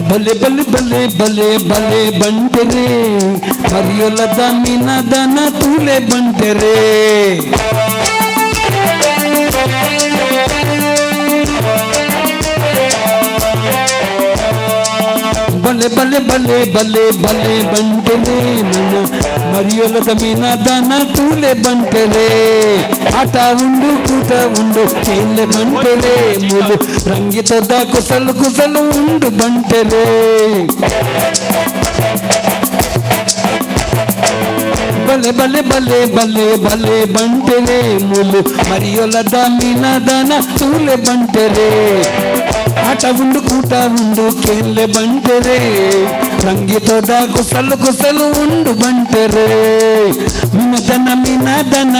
ಬಲೆ ಬಲೆ ಬಲೆ ಬಲೆ ಬಲೆ ಬಂಟೆರೆ ಮರಿಯೊಲದ ಮಿನದನ ತೂಲೆ ಬಂಟೆರೆ. ಬಲೆ ಬಲೆ ಬಲೆ ಬಲೆ ಬಲೆ ಬಂಟೆರೆ ನನ್ನ ಮರಿಯೊಲದ ಮಿನದನ ತೂಲೆ ಬಂಟೆರೆ. ಆಟ ಉಂಡು ಕೂಟ ಉಂಡು ಕೇಲೆ ಬಂಟೆರೆ ಮುಲು ರಂಗಿತದ ಕುಸಲು ಕುಸಲು ಉಂಡು ಬಂಟೆರೆ. ಬಲೆ ಬಲೆ ಬಲೆ ಬಲೆ ಬಲೆ ಬಂಟೆರೆ ಮುಲು ಮರಿಯೊಲದ ಮಿನದನ ತೂಲೆ ಬಂಟೆರೆ. ಆಟ ಉಂಡು ಕೂಟ ಉಂಡು ಕೇಲೆ ಬಂಟೆರೆ ರಂಗಿತದ ಕುಸಲು ಕುಸಲು ಉಂಡು ಬಂಟೆರೆ. ಮಿನದನ ಮಿನದನ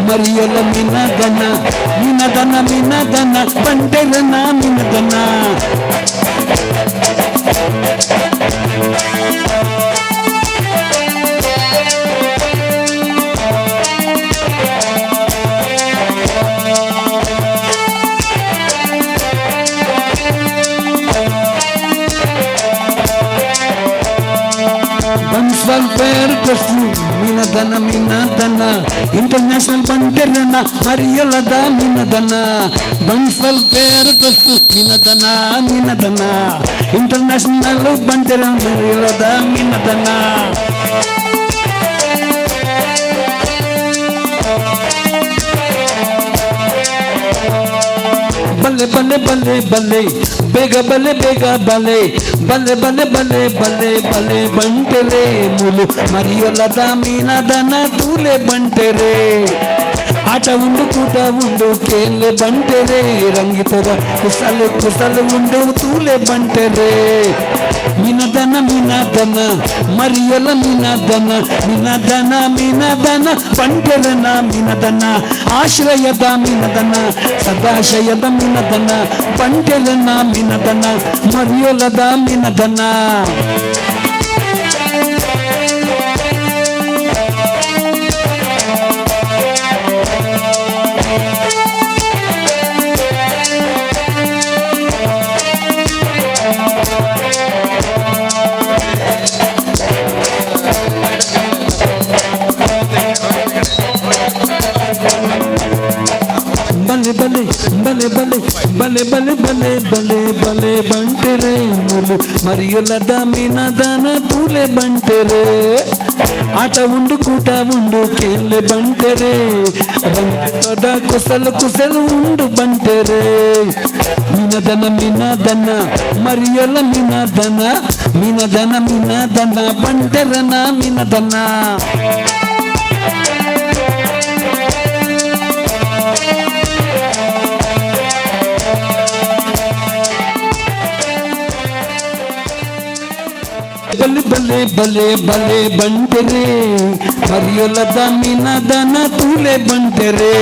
ಮರಿಯೊಲ ಮಿನದನ ಮಿನದನ ಮಿನದನ ಬಂಟೆರನ ಮಿನದನ. ವೆಲ್ಫೇರ್ ಟ್ರಸ್ಟ್ ಮಿನದನ ಮಿನದನ ಇಂಟರ್ನ್ಯಾಷನಲ್ ಬಂಟೆರನ ಮರಿಯೊಲದ ಮಿನದನ. ಬನ್ಸ್ ವೆಲ್ಫೇರ್ ಟ್ರಸ್ಟ್ ಮಿನದನ ಮಿನದನ ಇಂಟರ್ನ್ಯಾಷನಲ್ ಬಂಟೆರನ ಮರಿಯೊಲದ ಮಿನದನ. ಬಲೆ ಬಲೆ ಬಲೆ ಬಲೆ ಬೇಗ ಬಲೆ ಬೇಗ ಬಲೆ ಬಲೆ ಬಲೆ ಬಲೆ ಬಲೆ ಬಲೆ ಬಂಟೆರೆ ಮುಲು ಮರಿಯೊಲದ ಮೀನದನ ತೂಲೆ ಬಂಟೆರೆ. ಆಟ ಉಂಡು ಕೂಟ ಉಂಡು ಕೇಲೆ ಬಂಟೆರೆ ರಂಗಿತದ ಕುಸಲು ಕುಸಲು ಉಂಡು ತೂಲೆ ಬಂಟೆರೆ. ಮಿನದನ ಮಿನದನ ಮರಿಯೊಲ ಮಿನದನ ಮಿನದನ ಮಿನದನ ಬಂಟೆರನ ಮಿನದನ ಆಶ್ರಯದ ಮಿನದನ ಸದಾಶಯದ ಮಿನದನ ಬಂಟೆರನ ಮಿನದನ ಮರಿಯೊಲದ ಮಿನದನ. ಬಲೆ ಬಲೆ ಬಲೆ ಬಲೆ ಬಲೆ ಬಲೆ ಬಲೆ ಬಲೆ ಬಲೆ ಬಂಟೆರೆ ಮುಲು ಮರಿಯೊಲದ ಮಿನದನ ತೂಲೆ ಬಂಟೆರೆ. ಆಟ ಉಂಡು ಕೂಟ ಉಂಡು ಕೇಲೆ ಬಂಟೆರೆ ರಂಗಿತದ ಕುಸಲು ಕುಸಲು ಉಂಡು ಬಂಟೆರೆ. ಮಿನದನ ಮಿನದನ ಮರಿಯೊಲ ಮಿನದನ ಮಿನದನ ಮಿನದನ ಬಂಟೆರನ ಮಿನದನ. ಬಲೆ ಬಲೆ ಬಲೆ ಬಲೆ ಬಂಟೆರೆ ಮರಿಯೊಲದ ಮಿನದನ ತೂಲೆ ಬಂಟೆರೆ.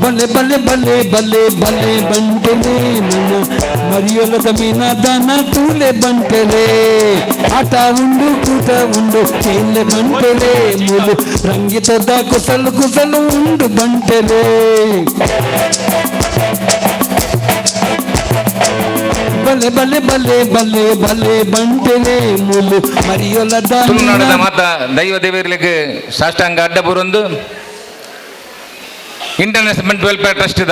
ಬಲೆ ಬಲೆ ಬಲೆ ಬಲೆ ಬಲೆ ಬಂಟೆರೆ ನನ್ನ ಮರಿಯೊಲದ ಮಿನದನ ತೂಲೆ ಬಂಟೆರೆ. ಆಟ ಉಂಡು ಕೂಟ ಉಂಡು ಕೇಲೆ ಬಂಟೆರೆ ಮುಲು ರಂಗಿತದ ಕುಸಲು ಕುಸಲು ಉಂಡು ಬಂಟೆರೆ. ಬಲೆ ಬಲೆ ಬಲೆ ಬಲೆ ಬಲೆ ಬಂಟೆರೆ ಮುಲು ಮರಿಯೊಲದ ತುಳುನಾಡದ ಮಾತ ದೈವ ದೇವರಿಗೆ ಸಾಷ್ಟಾಂಗ ಅಡ್ಡ ಬರೊಂದು ಇಂಟರ್ನ್ಯಾಷನಲ್ ವೆಲ್ಫೇರ್ ಟ್ರಸ್ಟ್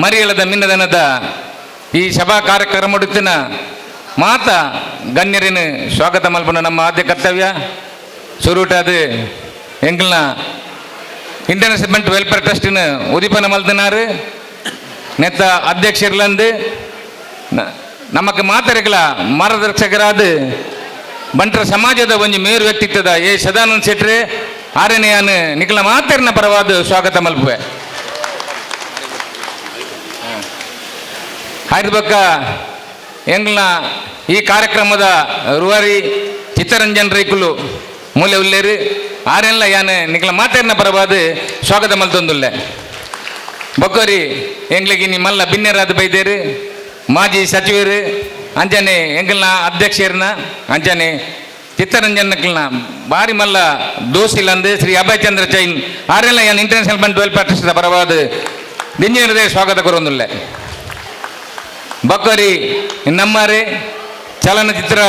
ಮರಿಯಳದ ಮಿನ್ನದನದ ಈ ಸಭಾ ಕಾರ್ಯಕ್ರಮ ಮಾತ ಗಣ್ಯರಿನ ಸ್ವಾಗತ ಮಲ್ಪನ ನಮ್ಮ ಆದ್ಯ ಕರ್ತವ್ಯ. ಸುರುಟಾದ ಎಂಕಲ್ನ ಇಂಟರ್ನ್ಯಾಷನಲ್ ವೆಲ್ಫೇರ್ ಟ್ರಸ್ಟಿನ ಉದಿಪನ ಮಲ್ತನಾರು ನೆತ್ತ ಅಧ್ಯಕ್ಷರ್ಲಂದು ನಮಕ್ ಮಾತರಿಗಳ ಮಾರ್ಗದರ್ಶಕರಾದ ಬಂಟರ ಸಮಾಜದ ಒಂಜಿ ಮೇರು ವ್ಯಕ್ತಿತ್ವದ ಎ ಸದಾನಂದ ಶೆಟ್ರಿ ಆರನೆಯಾನು ನಿಖಲ ಮಾತರಿನ ಪರವಾದ ಸ್ವಾಗತ ಮಲ್ಪುವೆ. ಆಯ್ತು ಎಂಗ್ಲ ಈ ಕಾರ್ಯಕ್ರಮದ ರೂವಾರಿ ಚಿತ್ತರಂಜನ್ ರೈಕುಲು ಮೂಲೆ ಉಲ್ಲೇರು ಆರೆಲ್ಲ ಯಾನ್ ನಿಖಲ ಮಾತರಿನ ಪರವಾದ ಸ್ವಾಗತ ಮಲ್ತೊಂದುಲ್ಲೆ. ಬೊಕ್ಕರಿ ಎಂಗ್ಲಿಗೆ ನಿಮ್ಮಲ್ಲ ಬಿನ್ನೆರಾದ ಬೈದೇರು ಮಾಜಿ ಸಚಿವರು ಅಂಜನೆ ಎಂಗಲ್ನ ಅಧ್ಯಕ್ಷರನ್ನ ಅಂಜನೆ Chittaranjan ನಕಲ್ನ ಬಾರಿ ಮಲ್ಲ ದೋಸಿಲಂದು ಶ್ರೀ ಅಭಯ್ ಚಂದ್ರ ಜೈನ್ ಆರೆಲ್ಲ ಏನ್ international Bunt welfare trust ಪರವಾದ ದಿಂಜಿನ ಹೃದಯ ಸ್ವಾಗತ ಕೊರೊಂದುಲ್ಲೆ. ಬಕ್ಕರಿ ನಮ್ಮರೆ ಚಲನಚಿತ್ರ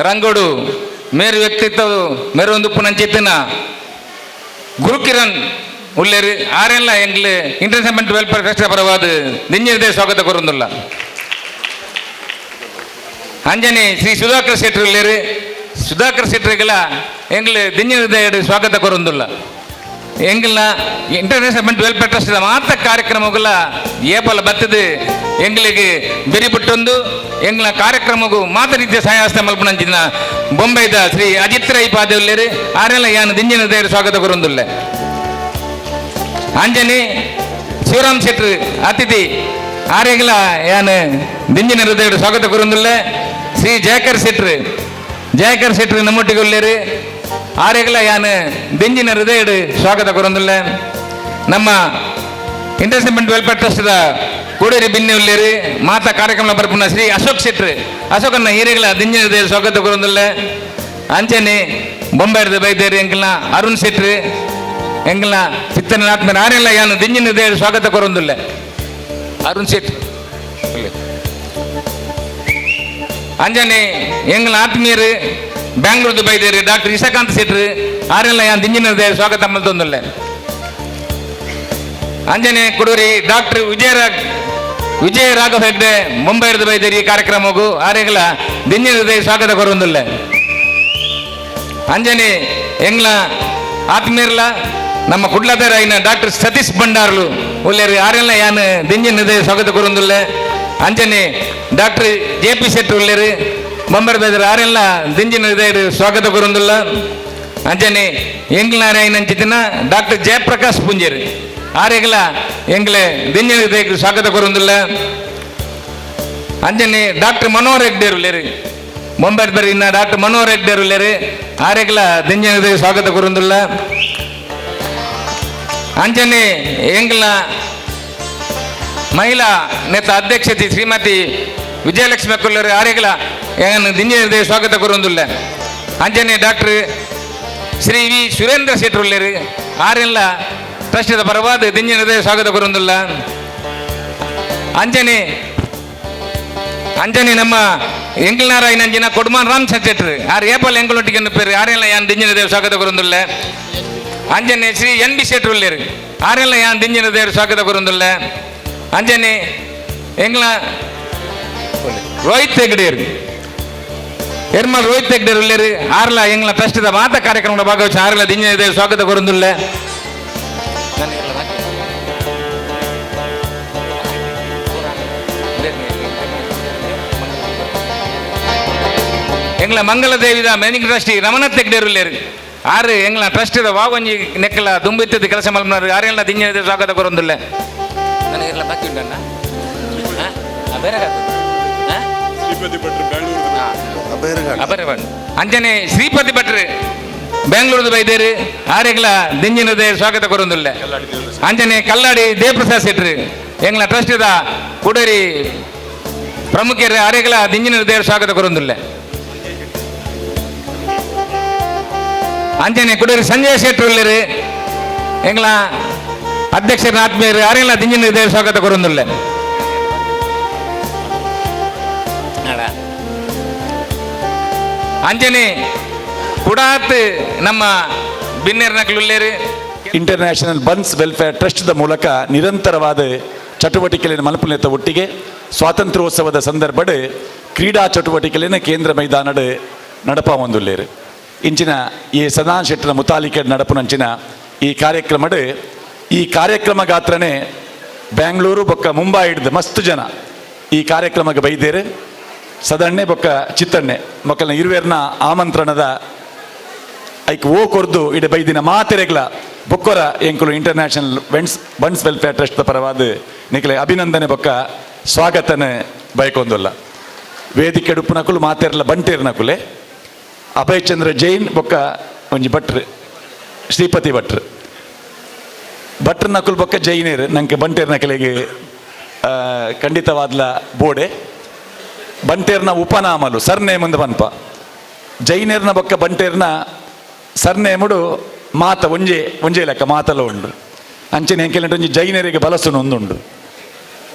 ರಂಗೋಡು ಮೇರು ವ್ಯಕ್ತಿತ್ವ ಮೇರು ಪುನಂಚಿತ್ತಿನ Gurukiran ಉಲ್ಲೇರು ಆರೆಲ್ಲ ಎಂಗ್ಲು international Bunt welfare trust ಪರವಾದ ದಿಂಜಿನ ಹೃದಯ ಸ್ವಾಗತ ಕೊರೊಂದುಲ್ಲ. ಅಂಜನಿ ಶ್ರೀ ಸುಧಾಕರ್ ಶೆಟ್ಟರ್ ಉಲ್ಲೇರು. ಸುಧಾಕರ್ ಶೆಟ್ಟರ್ಗೆಲ್ಲ ಎಂಗ್ಲು ದಿಂಜಿನ ಹೃದಯ ಸ್ವಾಗತ ಕೊರೊಂದುಲ್ಲ. ಎಂಗ್ಲ international Bunt welfare trust ಮಾತ ಕಾರ್ಯಕ್ರಮಗಳ ಏಪಲ ಬತ್ತದು ಎಂಗ್ಲಿಗೆ ಬೆರಿ ಬಿಟ್ಟೊಂದು ಎಂಗ್ಲ ಕಾರ್ಯಕ್ರಮಗೂ ಮಾತ ರೀತಿಯ ಸಹಾಯ ಮಲ್ಪನಂಚಿನ ಬೊಂಬೈದ ಶ್ರೀ ಅಜಿತ್ ರೈ ಪಾದೆ ಉಲ್ಲೇರು. ಆರೆಲ್ಲ ಯಾನು ದಿಂಜಿನ ಹೃದಯ ಸ್ವಾಗತ ಕೊರೊಂದುಲ್ಲೆ. ಅಂಜನಿ ಶಿವರಾಮ್ ಶೆಟ್ರು ಅತಿಥಿ ಆರೆಗ್ಲ ಯಾನು ದಿಂಜಿನ ಹೃದಯ ಸ್ವಾಗತ ಕೊರೊಂದುಲ್ಲೆ. ಶ್ರೀ ಜಯಕರ್ ಶೆಟ್ರು, ಜಯಕರ್ ಶೆಟ್ರು ನಮ್ಮೊಟ್ಟಿಗೆ ಉಲ್ಲೇರು. ಆರೆಗ್ಲ ಯಾನು ದಿಂಜಿನ ಹೃದಯ ಸ್ವಾಗತ ಕೊರೊಂದುಲ್ಲೆ. ನಮ್ಮ international Bunt welfare trust Koderi ಬಿನ್ನೆ ಉಲ್ಲೇರು. ಮಾತಾ ಕಾರ್ಯಕ್ರಮ ಬರ್ಪುನ ಶ್ರೀ ಅಶೋಕ್ ಶೆಟ್ರು, ಅಶೋಕನ್ನ ಹಿರಿಗಳ ದಿಂಜಿನ ಹೃದಯ ಸ್ವಾಗತ ಕೊರೊಂದುಲ್ಲೆ. ಅಂಚನೆ ಬೊಂಬೈರ್ದ ಬೈದೇರು ಎಂಕಲ್ನ ಅರುಣ್ ಶೆಟ್ರು, ಎಂಕಲ್ನ ಚಿತ್ತನ ಆತ್ಮನ ಆರೆಲ್ಲ ಯಾನು ದಿಂಜಿನ ಹೃದಯ ಸ್ವಾಗತ ಕೊರೊಂದುಲ್ಲೆ. ಅರುಣ್ ಶೆಟ್ರು. ಅಂಜನೆ ಎಂಗಳ ಆತ್ಮೀಯರು ಬ್ಯಾಂಗ್ಳೂರ್ದು ಬೈದೇರು ಡಾಕ್ಟರ್ ಇಶಕಾಂತ್ ಶೆಟ್ರು ಆರೆಲ್ಲ ಯಾನ್ ದಿಂಜಿನ ಹೃದಯ ಸ್ವಾಗತ ಮಲ್ತೊಂದುಲ್ಲೆ. ಅಂಜನೆ ಕುಡೂರಿ ಡಾಕ್ಟರ್ ವಿಜಯ ರಾಘವ ಹೆಗ್ಡೆ ಮುಂಬೈರ್ದು ಬೈದೇರು ಈ ಕಾರ್ಯಕ್ರಮಗೂ ಆರೆಗಳ ದಿಂಜಿನ ಹೃದಯ ಸ್ವಾಗತ ಕೊರೊಂದುಲ್ಲೆ. ಅಂಜನೆ ಎಂಗ್ಲ ಆತ್ಮೀಯರ್ಲ ನಮ್ಮ ಕುಡ್ಲದರಾಯಿನ ಡಾಕ್ಟರ್ ಸತೀಶ್ ಭಂಡಾರ್ಲು ಉಲ್ಲೇರು. ಆರೆಲ್ಲ ಯಾನ್ ದಿಂಜಿನ ಹೃದಯ ಸ್ವಾಗತ ಕೊರೊಂದುಲ್ಲೆ. ಅಂಜನೆ doctor J P Shetty ಉಲ್ಲೇರು ಬೊಂಬರ್ ಬೇದರು. ಆರೆಲ್ಲ ದಿಂಜಿನ ಹೃದಯ ಸ್ವಾಗತ ಕೊರೊಂದುಲ್ಲ. ಅಂಜನೆ ಎಂಗ್ಲಾರಾಯಿನಂಚಿತ್ತಿನ ಡಾಕ್ಟರ್ ಜಯಪ್ರಕಾಶ್ ಪುಂಜೇರು ಆರೆಗಳ ಎಂಗ್ಲೆ ದಿಂಜಿನ ಹೃದಯಕ್ಕೆ ಸ್ವಾಗತ ಕೊರೊಂದುಲ್ಲ. ಅಂಜನೆ ಡಾಕ್ಟರ್ ಮನೋಹರ್ ಹೆಗ್ಡೇರು ಉಲ್ಲೇರು. ಬೊಂಬೈ ಬರಿನ ಡಾಕ್ಟರ್ ಮನೋಹರ್ ಹೆಗ್ಡೇರು ಉಲ್ಲೇರು. ಆರೆಗಳ ದಿಂಜಿನ ಹೃದಯ ಸ್ವಾಗತ ಕೊರೊಂದುಲ್ಲ. ಅಂಜನೆ ಎಂಗ್ಲ ಮಹಿಳಾ ನೇತ ಅಧ್ಯಕ್ಷತೆ ಶ್ರೀಮತಿ ವಿಜಯಲಕ್ಷ್ಮಿ ಕೊಲ್ಲರು ಆರೆಗಳ ದಿಂಜಿನ ಹೃದಯ ಸ್ವಾಗತ ಕೊರೊಂದುಲ್ಲ. ಅಂಜನೆ ಡಾಕ್ಟರ್ ಶ್ರೀ ವಿ ಸುರೇಂದ್ರ ಶೆಟ್ಟರ್ ಉಲ್ಲೇರು. ಆರೆಲ್ಲ ಟ್ರಸ್ಟಿದ ಪರವಾದ ದಿಂಜಿನ ಹೃದಯ ಸ್ವಾಗತ ಕೊರೊಂದುಲ್ಲ. ಅಂಜನೆ ಅಂಜನೆ ನಮ್ಮ ಎಂಗ್ಲನಾರಾಯಣ ಅಂಜಿನ ಕೊಡ್ಮಾನ್ ರಾಮ್ ಶೆಟ್ಟರ್ ಆರ್ ಏಪಲ್ ಎಂಗಳೊಟ್ಟಿಗೆ ಪೇರು. ಆರೆಲ್ಲ ಯಾನ್ ದಿಂಜಿನ ದೇವ ಸ್ವಾಗತ ಕೊರೊಂದುಲ್ಲ. ಅಂಜನೆ ಶ್ರೀ ಎನ್ ಬಿ ಶೆಟ್ಟರ್ ಉಲ್ಲೇರು. ಆರೆಲ್ಲ ಯಾನ್ ದಿಂಜಿನ ದೇವರು ಸ್ವಾಗತ ಕೊರೊಂದುಲ್ಲ. ಅಂಜನೆ ಎಂಗ್ಲ ರೋಹಿತ್ ಹೆಗ್ಡೇರು, ಎರ್ಮಲ್ ರೋಹಿತ್ ಹೆಗ್ಡೇರು ಉಲ್ಲೇರು. ಆರ್ಲ ಎಂಗ್ಲ ಟ್ರಸ್ಟಿದ ಮಾತ ಕಾರ್ಯಕ್ರಮದ ಭಾಗವಹಿಸಿ ಆರ್ಲ ದಿಂಜಿನ ದೇವ ಸ್ವಾಗತ ಕೊರೊಂದುಲ್ಲ. ಎಂಗ್ಲ ಮಂಗಲ ದೇವಿದ ಮ್ಯಾನೇಜಿಂಗ್ ಟ್ರಸ್ಟಿ ರಮಣತ್ ಹೆಗ್ಡೇರು ಉಲ್ಲೇರು. ಆರು ಎಂಗ್ಲ ಟ್ರಸ್ಟಿದ ವಾಗೊಂಜಿ ನೆಕ್ಕಲ ದುಂಬಿತ್ತದ ಕೆಲಸ ಮಲ್ಪನಾರು. ಆರೆಲ್ಲ ದಿಂಜಿನ ದೇವ ಸ್ವಾಗತ ಕೊರೊಂದುಲ್ಲೆ. ನನಗೆಲ್ಲ ಬಾಕಿ ಉಂಟಣ್ಣ ಬೇರೆ. ಶ್ರೀಪತಿ ಭಟ್ರು ಬ್ಯಾಂಗ್ಳೂರು. ಅಬರೆ ಅಂಜನೆ ಶ್ರೀಪತಿ ಭಟ್ರು ಬೆಂಗಳೂರು ಬೈದೇರು. ಆರೆಗ್ಲ ದಿಂಜಿನ ದೇವ ಸ್ವಾಗತ ಕೊರೊಂದುಲ್ಲೆ. ಅಂಜನೆ ಕಲ್ಲಾಡಿ ದೇವಪ್ರಸಾದ್ ಶೆಟ್ರು ಎಂಗ್ಲ ಟ್ರಸ್ಟಿದ ಕುಡರಿ ಪ್ರಮುಖರು. ಆರೆಗ್ಲ ದಿಂಜಿನ ದೇವ ಸ್ವಾಗತ ಕೊರೊಂದುಲ್ಲೆ. ಅಂಜನೆ ಕುಡರಿ ಸಂಜಯ್ ಶೆಟ್ರು ಉಲ್ಲೇರು. ಎಂಗ್ಲ ಅಧ್ಯಕ್ಷರ ಆತ್ಮೀಯರು. ಆರೆಲ್ಲ ದಿಂಜಿನ ದೇವ ಸ್ವಾಗತ ಕೊರೊಂದುಲ್ಲೆ. ಅಂಜನೆ ಕುಡಾತ್ ನಮ್ಮ ಬಿನ್ನೇರ್ ನಕಲು. International buns welfare ಟ್ರಸ್ಟ್ದ ಮೂಲಕ ನಿರಂತರವಾದ ಚಟುವಟಿಕೆಗಳನ್ನು ಮಲ್ಪುನೆತ್ತ ಒಟ್ಟಿಗೆ ಸ್ವಾತಂತ್ರ್ಯೋತ್ಸವದ ಸಂದರ್ಭಡ್ ಕ್ರೀಡಾ ಚಟುವಟಿಕೆಗಳನ್ನು ಕೇಂದ್ರ ಮೈದಾನಡ್ ನಡಪ ಒಂದುಲ್ಲೇರು. ಇಂಚಿನ ಈ ಸದಾನ್ ಶೆಟ್ಟರ ಮುತಾಲಿಕೆ ನಡಪುನಂಚಿನ ಈ ಕಾರ್ಯಕ್ರಮಡ್ ಈ ಕಾರ್ಯಕ್ರಮ ಗಾತ್ರನೇ ಬ್ಯಾಂಗ್ಳೂರು ಬೊಕ್ಕ ಮುಂಬೈ ಹಿಡ್ದು ಮಸ್ತ್ ಜನ ಈ ಕಾರ್ಯಕ್ರಮಕ್ಕೆ ಬೈದೇರು. ಸದಣ್ಣೆ ಬೊಕ್ಕ ಚಿತ್ತಣ್ಣೆ ಮಕ್ಕಳನ್ನ ಇರುವೇರ್ನ ಆಮಂತ್ರಣದ ಐಕ್ ಓ ಕೊರ್ದು ಇಡ ಬೈದಿನ ಮಾತೆರೆಗ್ಲ ಬೊಕ್ಕೊರ ಎಂಕುಲು international buns welfare trust ಪರವಾದ ನಿಕಲೆ ಅಭಿನಂದನೆ ಬೊಕ್ಕ ಸ್ವಾಗತನೆ ಬಯಕೊಂದುಲ್ಲ. ವೇದಿಕೆ ಡುಪ್ಪುನಕುಲು ಮಾತೆರ್ಲ ಬಂಟೇರ್ನಕುಲೆ ಅಭಯ್ ಚಂದ್ರ ಜೈನ್ ಬೊಕ್ಕ ಒಂಜಿ ಭಟ್ರು ಶ್ರೀಪತಿ ಭಟ್ರು. ಭಟ್ರ ನಕುಲ್ ಬೊಕ್ಕ ಜೈನೇರು ನಂಗೆ ಬಂಟೇರ್ ನಕಲಿಗೆ ಖಂಡಿತವಾದ್ಲ ಬೋಡೆ. ಬಂಟೇರ್ನ ಉಪನಾಮಲು ಸರ್ನೇಮ್ ಒಂದು ಪನ್ಪ. ಜೈನರ್ನ ಬೊಕ್ಕ ಬಂಟೇರ್ನ ಸರ್ನೇಮುಡು ಮಾತ ಒಂಜೆ ಒಂಜೆ ಲೆಕ್ಕ ಮಾತಲ ಉಂಡು. ಅಂಚನೆ ಎಂಕೆಲ್ನ ಒಂಜಿ ಜೈನರಿಗೆ ಬಲಸುನು ಒಂದುಂಡು.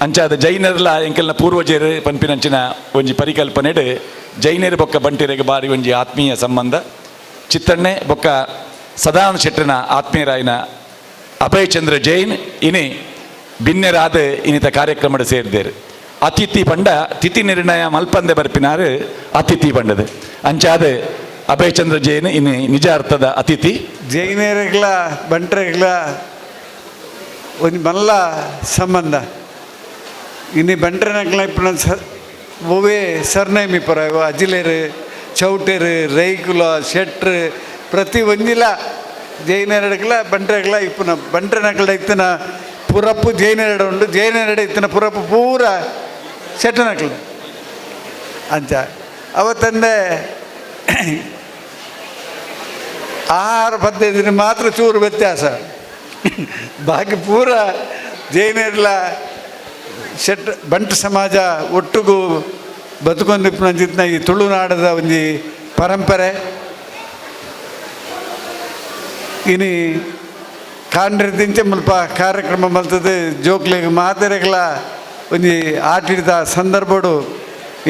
ಅಂಚಾದ ಜೈನರ್ಲ ಎಂಕೆಲ್ನ ಪೂರ್ವಜರು ಪನ್ಪಿನಂಚಿನ ಒಂಜಿ ಪರಿಕಲ್ಪನೆಡ್ ಜೈನರು ಬೊಕ್ಕ ಬಂಟೆರಿಗೆ ಬಾರಿ ಒಂಜಿ ಆತ್ಮೀಯ ಸಂಬಂಧ. ಚಿತ್ತಣ್ಣೆ ಬೊಕ್ಕ ಸದಾನಂದ ಶೆಟ್ಟನ ಆತ್ಮೀಯರಾಯಿನ ಅಭಯಚಂದ್ರ ಜೈನ್ ಇನಿ ಬಿನ್ನೆರಾದ ಇನ್ನಿತ ಕಾರ್ಯಕ್ರಮದ ಸೇರಿದ್ದೇರು. ಅತಿಥಿ ಪಂಡ ತಿಥಿ ನಿರ್ಣಯ ಮಲ್ಪಂದೆ ಬರ್ಪಿನಾರು ಅತಿಥಿ ಪಂಡದು. ಅಂಚಾದ ಅಭಯಚಂದ್ರ ಜೈನ್ ಇನಿ ನಿಜ ಅರ್ಥದ ಅತಿಥಿ. ಜೈನರಿಗ್ಲ ಬಂಟ್ರಿಗ್ಲ ಒಂಜಿ ಮಲ್ಲ ಸಂಬಂಧ. ಇನಿ ಬಂಟ್ರನಕ್ಲ ಇಪ್ಪುನ ಸ ಒವ್ವೇ ಸರ್ನೇಮ್ ಇಪ್ಪರ ಅಜಿಲೇರು, ಚೌಟೇರು, ರೈಕುಲ, ಶೆಟ್ರು ಪ್ರತಿ ಒಂಜಿಲ ಜೈನರಡ್ಕಲ ಬಂಟ್ರಗ್ಲ ಇಪ್ಪುನ. ಬಂಟ್ರನಕ್ಲ ಇತ್ತಿನ ಪುರಪ್ಪು ಜೈನರಡ ಉಂಡು, ಜೈನರಡ ಇತ್ತಿನ ಪುರಪ್ಪು ಪೂರ ಶೆಟ್ಟನಕ್ಲ ಅಂಚ. ಅವತ್ತಂದೆ ಆಹಾರ ಪದ್ಧತಿ ಮಾತ್ರ ಚೂರು ವ್ಯತ್ಯಾಸ, ಬಾಕಿ ಪೂರ ಜೈನರ್ಲ ಶೆಟ್ ಬಂಟ್ ಸಮಾಜ ಒಟ್ಟುಗು ಬದುಕೊಂದಿಪ್ಪುನಂಚಿತ್ತಿನ ಈ ತುಳುನಾಡದ ಒಂಜಿ ಪರಂಪರೆ. ಇನಿ ಕಾಂಡ್ರೆದಿಂಚೆ ಮುಲ್ಪ ಕಾರ್ಯಕ್ರಮ ಮಲ್ತದೆ ಜೋಕ್ಲೆಗ್ ಮಾತೆರೆಗ್ಲ ಒಂಜಿ ಆಟಿದ ಸಂದರ್ಭಡು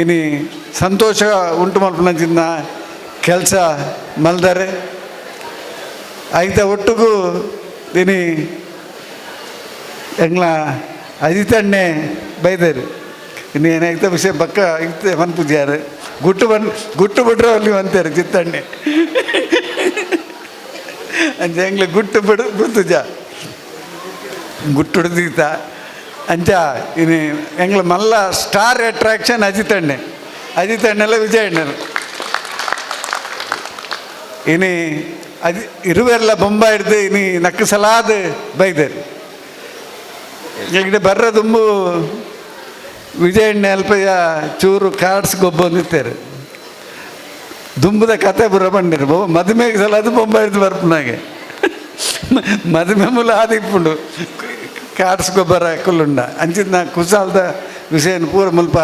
ಇನಿ ಸಂತೋಷ ಉಂಟು ಮಲ್ಪುನಂಚಿತ್ತಿನ ಕೆಲಸ ಮಲ್ದರೆ. ಐತ ಒಟ್ಟುಗು ಇನಿ ಎಂಗ್ಲ ಅಜಿತಣ್ಣೆ ಬೈದರು. ಇನ್ನು ಏನಾಯ್ತ ವಿಷಯ ಬಕ್ಕ ಇತ್ತೆ ಮನ್ಪುಜಾರು ಗುಟ್ಟು ಬನ್ ಗುಟ್ಟು ಬಿಟ್ರೆ ಅಲ್ಲಿ ಅಂತಾರೆ ಚಿತ್ತಣ್ಣೆ ಅಂಚ ಎಂಗ್ಲ ಗುಟ್ಟು ಬಿಡು ಗುರ್ತುಜ ಗುಟ್ಟು ದೀತ ಅಂಚ. ಇನಿ ಎಂಗ್ಲ ಮಲ್ಲ ಸ್ಟಾರ್ ಅಟ್ರಾಕ್ಷನ್ ಅಜಿತಣ್ಣೆ, ಅಜಿತಣ್ಣೆಲ್ಲ ವಿಜಯಣ್ಣರು. ಇನಿ ಅದು ಇರುವೆಲ್ಲ ಬೊಂಬ ಹಿಡ್ದು ಇನಿ ನಕ್ಕಸಲಾದ ಬೈದರು. ಈಗ ಬರ್ರ ದುಂಬು ವಿಜಯಣ್ಣ ಅಲ್ಪಯ್ಯ ಚೂರು ಕಾರ್ಡ್ಸ್ ಗೊಬ್ಬೊಂದಿತ್ತಾರೆ. ದುಂಬುದ ಕತೆ ಬುರ ಬಂದಿರು ಮದುಮೆಗೆ ಸಲ ಅದು ಬೊಂಬ ಹಿಡ್ದು ಬರ್ಪುನಾಗೆ ಮದುಮೆ ಮೂಲ ಆದಿಪ್ಪುಂಡು ಕಾರ್ಡ್ಸ್ ಗೊಬ್ಬರ ಕುಲ್ಲುಂಡ. ಅಂಚಿನ ಕುಸಾಲ್ದ ವಿಷಯನ ಪೂರ ಮುಲ್ಪ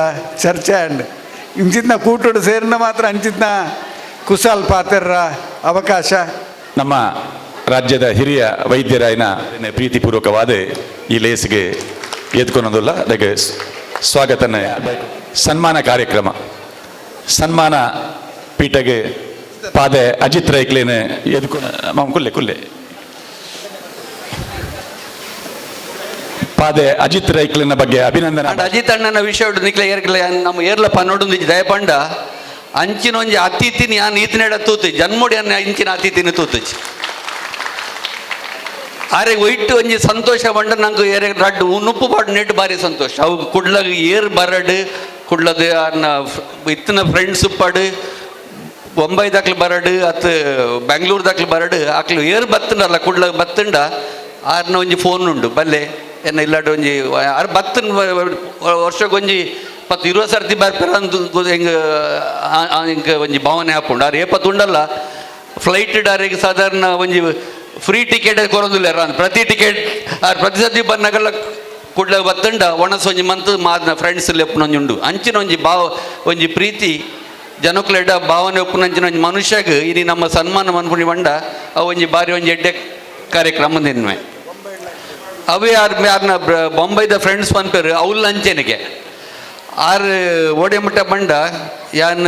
ಚರ್ಚೆ ಅಂಡ್ ಇಂಚಿನ ಕೂಟೋಡು ಸೇರಿನ ಮಾತ್ರ ಅಂಚಿನ ಕುಸಾಲ್ ಪಾತೆರ್ರ ಅವಕಾಶ. ನಮ್ಮ ರಾಜ್ಯದ ಹಿರಿಯ ವೈದ್ಯರಾಯನ ಪ್ರೀತಿಪೂರ್ವಕವಾದ ಈ ಲೇಸ್ಗೆ ಎದ್ಕೊನೋದಿಲ್ಲ ಅದಕ್ಕೆ ಸ್ವಾಗತನ. ಸನ್ಮಾನ ಕಾರ್ಯಕ್ರಮ ಸನ್ಮಾನ ಪೀಠಗೆ ಪಾದೆ ಅಜಿತ್ ರೈಕ್ಲೇನ ಎದ್ಕೊನ ಕುಲ್ಲೆ ಕುಲ್ಲೆ ಪಾದೆ ಅಜಿತ್ ರೈಕ್ಲಿನ ಬಗ್ಗೆ ಅಭಿನಂದನೆ. ಅಜಿತ್ ಅಣ್ಣನ ವಿಷಯ ನಿಕ್ಲೆ ಏರ್ಕಲೆ ನಮ್ಮ ಏರ್ಲ ಪನ್ನೊಂದು ದಯಪಂಡ ಅಂಚಿನ ಒಂಜಿ ಅತಿಥಿನಿ ಯಾನ್ ಈತನೆಡ ತೂತು ಜನ್ಮೋಡಿ ಅನ್ನ ಇಂಚಿನ ಅತಿಥಿನ ತೂತುಚಿ ಆರೆ ಒಯ್ಟು ಒಂಜಿ ಸಂತೋಷ ಪಂಡ ನಂಗೆ ಏರೆ ರಡ್ಡು ಉನುಪ್ಪು ಪಾಡು ನೆಟ್ಟು ಬಾರಿ ಸಂತೋಷ. ಅವು ಕುಡ್ಲಗ ಏರ್ ಬರಡು ಕುಡ್ಲದ ಅನ್ನ ಇತ್ತಿನ ಫ್ರೆಂಡ್ಸ್ ಪಾಡು ಬೊಂಬೈ ದಾಕ್ಲು ಬರಡು ಅತ್ ಬೆಂಗ್ಳೂರು ದಾಕ್ಲು ಬರಡು ಅಕ್ಲು ಏರ್ ಬತ್ತುಂಡಲ್ಲ ಕುಡ್ಲಗ ಬತ್ತುಂಡ ಆರ್ನ ಒಂಜಿ ಫೋನ್ ಉಂಡು ಬಲ್ಲೆ ಎನ್ನ ಇಲ್ಲಾಡು ಒಂಜಿ ಆರ್ ಬತ್ತನ್ ವರ್ಷಕ್ಕೊಂಜಿ 10-20 ಸರ್ತಿ ಬರ್ಪೆರ ಅಂದ್ ಹೆಂಗೆ ಹಿಂಗೆ ಒಂಜಿ ಭಾವನೆ ಹಾಪುಂಡು. ಆರ್ ಏಪತ್ತು ಉಂಡಲ್ಲ ಫ್ಲೈಟ್ ಡಾರಿಗೆ ಸಾಧಾರಣ ಒಂಜಿ ಫ್ರೀ ಟಿಕೆಟ್ ಕೊರೊಂದಿಲ್ಲ ಪ್ರತಿ ಟಿಕೆಟ್ ಆರ್ ಪ್ರತಿ ಸರ್ತಿ ಬನ್ನಗಲ್ಲ ಕುಡ್ಲ ಬತ್ತಂಡ ಒಣಸ್ ಒಂಜಿ ಮಂತ್ ಮಾದ ಫ್ರೆಂಡ್ಸ್ ಲೆಪ್ಪುನೊಂಜಿ ಉಂಡು. ಅಂಚಿನ ಒಂಜಿ ಭಾವ ಒಂಜಿ ಪ್ರೀತಿ ಜನಕುಲೆಡ ಭಾವನೆ ಒಪ್ಪುನಂಚಿನ ಒಂಜಿ ಮನುಷ್ಯಗ್ ಇನಿ ನಮ್ಮ ಸನ್ಮಾನ ಮನ್ಪುಣಿ ಬಂಡ ಅವು ಒಂಜಿ ಬಾರಿ ಒಂಜಿ ಎಡ್ಡೆ ಕಾರ್ಯಕ್ರಮ ನಿನ್ಮೆ. ಅವೇ ಯಾರು ಯಾರನ್ನ ಬೊಂಬೈದ ಫ್ರೆಂಡ್ಸ್ ಪನ್ಪೇರು ಅವ್ಲ ಅಂಚೆನಿಗೆ ಆರ್ ಓಡೆಮುಟ್ಟ ಬಂಡ ಯಾನ್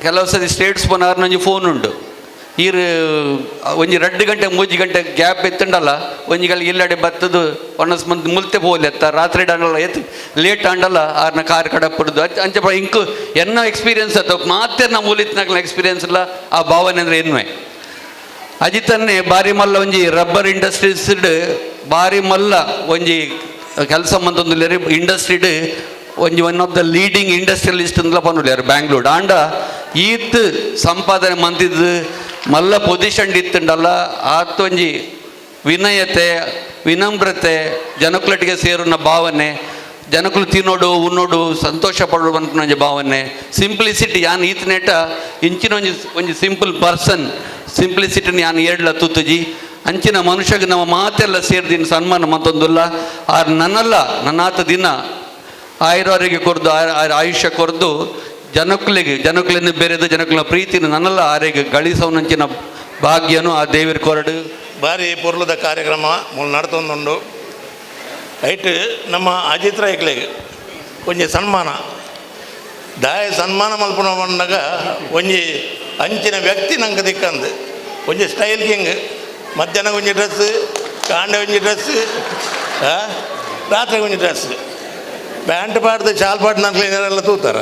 ಕೆಲವು ಸತಿ ಸ್ಟೇಟ್ಸ್ ಪೋನ ಆರ್ನೊಂಜಿ ಫೋನ್ ಉಂಡು. ಈರ್ ಒಂಜಿ 2 ಗಂಟೆ 3 ಗಂಟೆ ಗ್ಯಾಪ್ ಎತ್ತುಂಡಲ್ಲ ಒಂಜಿ ಗಳಿಗೆ ಇಲ್ಲಡೆ ಬತ್ತದು ಒಣಸ್ ಮಂತ್ ಮುಲ್ತೆ ಪೋಲೆ ಎತ್ತ ರಾತ್ರಿ ಆಂಡಲ್ಲ ಎತ್ತು ಲೇಟ್ ಆಂಡಲ್ಲ ಆರ್ನ ಕಾರ್ ಕಡಪುಡ್ದು ಅಂಚ ಇಂಕು ಎನ್ನ ಎಕ್ಸ್ಪೀರಿಯನ್ಸ್ ಅತ್ತ ಮಾತೆ ನಮ್ಮ ಮೂಲಿತ್ನಾಗ್ಲ ಎಕ್ಸ್ಪೀರಿಯನ್ಸ್ ಇಲ್ಲ ಆ ಭಾವನೆ ಅಂದ್ರೆ ಎನ್ನುವೆ. ಅಜಿತನ್ನೇ ಬಾರಿ ಮಲ್ಲ ಒಂಜಿ ರಬ್ಬರ್ ಇಂಡಸ್ಟ್ರೀಸ್ ಬಾರಿ ಮಲ್ಲ ಒಂಜಿ ಕೆಲಸ ಮಂತೊಂದು ಇಂಡಸ್ಟ್ರಿಡ್ ಒಂಜಿ one of the leading industrialist ಅಂದ್ಲ ಪನ್ನುಲ್ಯಾರು Bangalore. ಆಂಡ ಈತ್ ಸಂಪಾದನೆ ಮಂತಿದ್ದು ಮಲ್ಲ ಪೊಸಿಷನ್ ಇತ್ತುಂಡಲ್ಲ ಆತ್ ಒಂಜಿ ವಿನಯತೆ ವಿನಮ್ರತೆ ಜನಕುಲಟ್ಟಿಗೆ ಸೇರುನ ಭಾವನೆ ಜನಕುಲು ತಿನ್ನೋಡು ಉನ್ನೋಡು ಸಂತೋಷ ಪಡೋಡು ಒಂಜಿ ಭಾವನೆ ಸಿಂಪ್ಲಿಸಿಟಿ ಯಾನ್ ಈತನೇಟ ಇಂಚಿನ ಒಂಜಿ ಒಂಜಿ ಸಿಂಪಲ್ ಪರ್ಸನ್ ಸಿಂಪ್ಲಿಸಿಟಿನ ಯಾನ್ ಏಡ್ಲ ತೂತುಜಿ ಅಂಚಿನ ಮನುಷ್ಯಗೆ ನಮ್ಮ ಮಾತೆಲ್ಲ ಸೇರ್ದಿನ ಸನ್ಮಾನ ಮತ್ತೊಂದುಲ್ಲ. ಆರ್ ನನ್ನಲ್ಲ ನನ್ನಾತ ದಿನ ಆಯುರವರೆಗೆ ಕೊರ್ದು ಆಯುಷ್ಯ ಕೊರ್ದು ಜನಕ್ಕುಲೆಗ್ ಜನಕ್ಕುಲೆನ್ ಬೇರೆದ ಜನಕ್ಕುಲ್ನ ಪ್ರೀತಿನ ನನಲ ಆರೆಗ್ ಗಳಿಸವನಂಚಿನ ಭಾಗ್ಯನು ಆ ದೇವಿರ್ ಕೊರಡು. ಭಾರಿ ಪೊರ್ಲುದ ಕಾರ್ಯಕ್ರಮ ಮೂಲು ನಡತೊಂದುಂಡು. ಐಟ್ ನಮ್ಮ ಅಜಿತ್ ರೈಕ್ಲೆಗ್ ಒಂಜಿ ಸನ್ಮಾನ ದಾಯ ಸನ್ಮಾನ ಮಲ್ಪುನ ಪಂಡಗ ಒಂಜಿ ಅಂಚಿನ ವ್ಯಕ್ತಿ ನಂಗೆ ದಿಕ್ಕಂದು ಒಂಜಿ ಸ್ಟೈಲ್ ಕಿಂಗ್. ಮಧ್ಯಾಹ್ನ ಒಂಜಿ ಡ್ರೆಸ್, ಕಾಂಡೆ ಒಂಜಿ ಡ್ರೆಸ್, ರಾತ್ರಿ ಒಂಜಿ ಡ್ರೆಸ್, ಪ್ಯಾಂಟ್ ಪಾಡ್ದು ಶಾಲ್ ಪಾಡ್ದು ನಕ್ಲೆನೆಲ್ಲ ತೂತಾರ.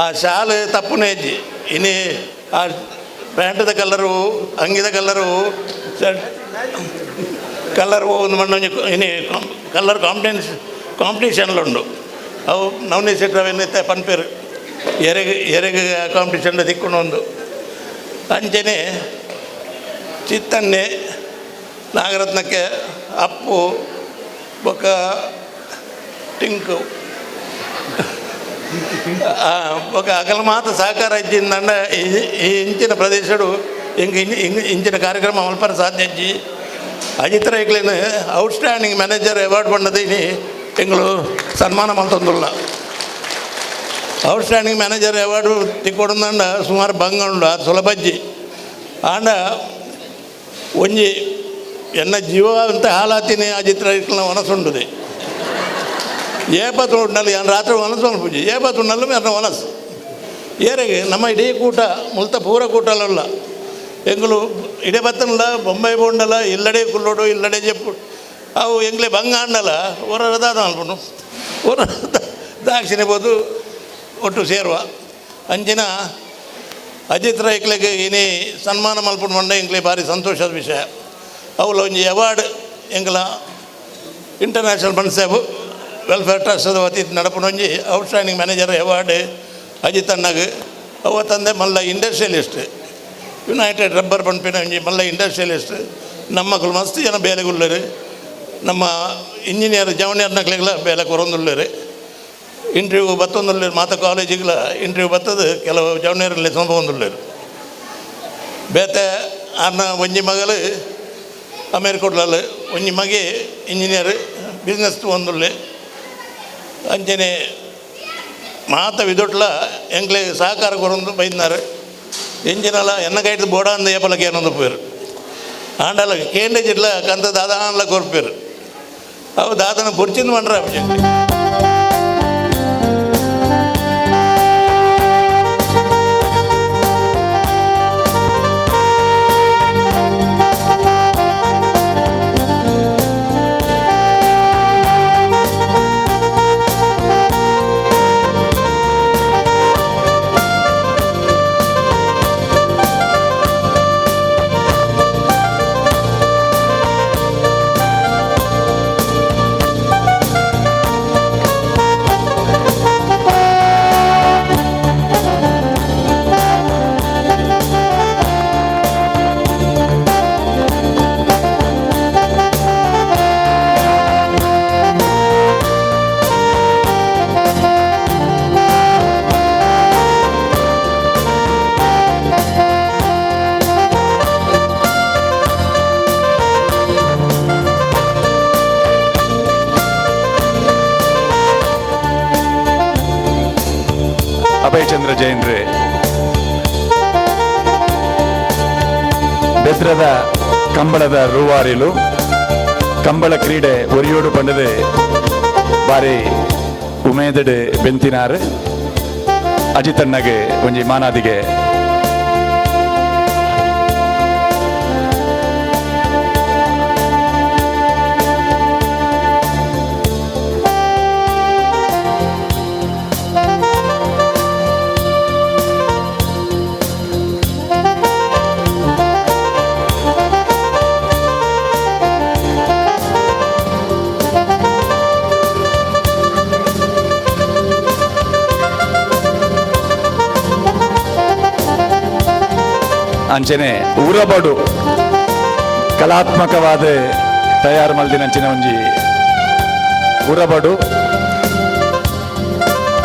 ಆ ಶಾಲ್ ತಪ್ಪುನ ಹೆಜ್ಜೆ ಇನಿ ಆ ಪ್ಯಾಂಟದ ಕಲ್ಲರು ಅಂಗಿದ ಕಲ್ಲರು ಶರ್ಟ್ ಕಲ್ಲರ್ ಒಂದು ಮಣ್ಣೊಂಜಿ ಇನಿ ಕಲ್ಲರ್ ಕಾಂಪಿಟೇಷನ್ಲುಂಡು. ಅವು ನವನೀತ್ ಶೆಟ್ಟಿ ಅವೆನ್ ಪನ್ಪೇರು ಎರೆಗ್ ಎರೆಗ್ ಕಾಂಪಿಟೇಷನ್ ತಿಕ್ಕುಂಡು ಒಂದು. ಅಂಚನೆ ಚಿತ್ತಣ್ಣೆ ನಾಗರತ್ನಕ್ಕೆ ಅಪ್ಪು ಬೊಕ್ಕ ಟಿಂಕು ಬೊಕ್ಕ ಅಕಲ್ ಮಾತ ಸಹಕಾರ ಇಜ್ಜಿಂದಂಡ ಈ ಇಂಚಿನ ಪ್ರದೇಶಡು ಇಂಕ್ ಇಂಚಿನ ಕಾರ್ಯಕ್ರಮ ಮಲ್ಪರ ಸಾಧ್ಯ ಇಜ್ಜಿ. ಅಜಿತ್ ರೈಕ್ಲೆನ್ ಔಟ್ಸ್ಟ್ಯಾಂಡಿಂಗ್ ಮ್ಯಾನೇಜರ್ ಅವಾರ್ಡ್ ಪಂಡದ ಇನಿ ಎಂಗಳು ಸನ್ಮಾನ ಮಲ್ತೊಂದುಲ್ಲ. ಔಟ್ಸ್ಟ್ಯಾಂಡಿಂಗ್ ಮ್ಯಾನೇಜರ್ ಅವಾರ್ಡ್ ತಿಕ್ಕೊಡುಂದಂಡ ಸುಮಾರು ಬಂಗ ಉಂಡು, ಅದು ಸುಲಭಜ್ಜಿ. ಆಂಡ ಒಂಜಿ ಎನ್ನ ಜೀವ ಅಂತ ಹಾಲಾತಿನಿ ಅಜಿತ್ ರೈಕ್ಲೆನ ಮನಸ್ಸುಂಡುದೆ. ಏಪತ್ತು ಉಂಡಲ್ಲಿ ಯಾನ್ ರಾತ್ರಿ ಮನಸ್ಸು ಮಲ್ಪುಜಿ, ಏಪತ್ತು ಉಂಡಲ್ಲ ಎನ್ನ ಮನಸ್ಸು ಏರೆಗೆ ನಮ್ಮ ಇಡೀ ಕೂಟ ಮುಲ್ತ ಪೂರ ಕೂಟಲಲ್ಲ ಎಂಗುಲು ಇಡೇ ಬತ್ತನಲ್ಲ ಬೊಂಬೈ ಬೋಂಡಲ ಇಲ್ಲಡೆ ಕುಲ್ಲೋಡು ಇಲ್ಲಡೆ ಜೆಪ್ಪು ಅವು ಎಂಗ್ಲೆ ಬಂಗ ಅಂಡಲ ಹೊರ ದಾದ ಮಲ್ಪುನು ಹೊರ ದಾಕ್ಷಿಣೆ ಬೋದು ಒಟ್ಟು ಸೇರುವ. ಅಂಚಿನ ಅಜಿತ್ ರೈಕ್ಲೆಗ್ ಇನಿ ಸನ್ಮಾನ ಮಲ್ಪುನು ಪಂಡ ಎಂಕ್ಲೆ ಭಾರಿ ಸಂತೋಷದ ವಿಷಯ. ಅವುಲ ಒಂಜಿ ಅವಾರ್ಡ್ ಎಂಕಲ ಇಂಟರ್ನ್ಯಾಷನಲ್ ಬನ್ಸ್ ವೆಲ್ಫೇರ್ ಟ್ರಸ್ಟ್ ವತಿ ನಡಪುನೊಂಜಿ ಔಟ್ಸ್ಟ್ಯಾಂಡಿಂಗ್ ಮ್ಯಾನೇಜರ್ ಅವಾರ್ಡ್ ಅಜಿತ್ ಅಣ್ಣಗ್. ಅವ ತಂದೆ ಮಲ್ಲ ಇಂಡಸ್ಟ್ರಿಯಲಿಸ್ಟ್, ಯುನೈಟೆಡ್ ರಬ್ಬರ್ ಪನ್ಪಿನ ಒಂಜಿ ಮಲ್ಲ ಇಂಡಸ್ಟ್ರಿಯಲಿಸ್ಟ್. ನಮ್ಮಕುಲು ಮಸ್ತ್ ಜನ ಬೇಲೆಗುಲ್ಲೆರ್, ನಮ್ಮ ಇಂಜಿನಿಯರ್ ಜವನಿಯರ್ನಕ್ಲೆಗ್ಲ ಬೇಲೆ ಕೊರೊಂದುಲ್ಲೆರ್. ಇಂಟರ್ವ್ಯೂ ಬತ್ತೊಂದುಲ್ಲೆರ್, ಮಾತ ಕಾಲೇಜಿಗ್ಲ ಇಂಟರ್ವ್ಯೂ ಬತ್ತದ ಕೆಲವು ಜವನಿಯರ್ಲೆ ಒಂದುಲ್ಲೆರ್. ಬೇತೆ ಅನ್ನ ಒಂಜಿ ಮಗಲು ಅಮೇರಿಕೊಡ್ಲಲ್ಲ, ಒಂಜಿ ಮಗೆ ಇಂಜಿನಿಯರ್ ಬಿಸ್ನೆಸ್ ಒಂದುಲ್ಲೆ. ಅಂಚನೆ ಮಾತ ವಿದೊಟ್ಲ ಎಂಕ್ಲೆ ಸಹಕಾರ ಕೊರೊಂದು ಬೈದಿನಾರು. ಎಂಜಿನಲ ಎನ್ನ ಕೈಟ್ ಬೋಡಾಂದ ಏಪಲ ಕೇನೊಂದು ಪೇರು ಆಂಡಲ ಕೇಂದ್ರ ಜಿಡ್ಲ ಕಂತ ದಾದಾನ್ಲ ಕೊರ್ಪೇರು. ಅವು ದಾದನ ಬುರ್ಚಿಂದ ಮಂಡ್ರ. ಅಭಯಚಂದ್ರ ಜೈನ್ರೆ ಬೆದ್ರದ ಕಂಬಳದ ರೂವಾರಿಲು ಕಂಬಳ ಕ್ರೀಡೆ ಒರಿಯೋಡು ಪಂಡದೆ ಬಾರಿ ಉಮೇದಡು ಬೆಂತಿನಾರು ಅಜಿತಣ್ಣಗೆ ಒಂಜಿ ಮಾನಾದಿಗೆ. ಅಂಚನೆ ಊರಬಡು ಕಲಾತ್ಮಕವಾದ ತಯಾರು ಮಲ್ದಿನ ಅಂಚಿನ ಒಂಜಿ ಊರಬಡು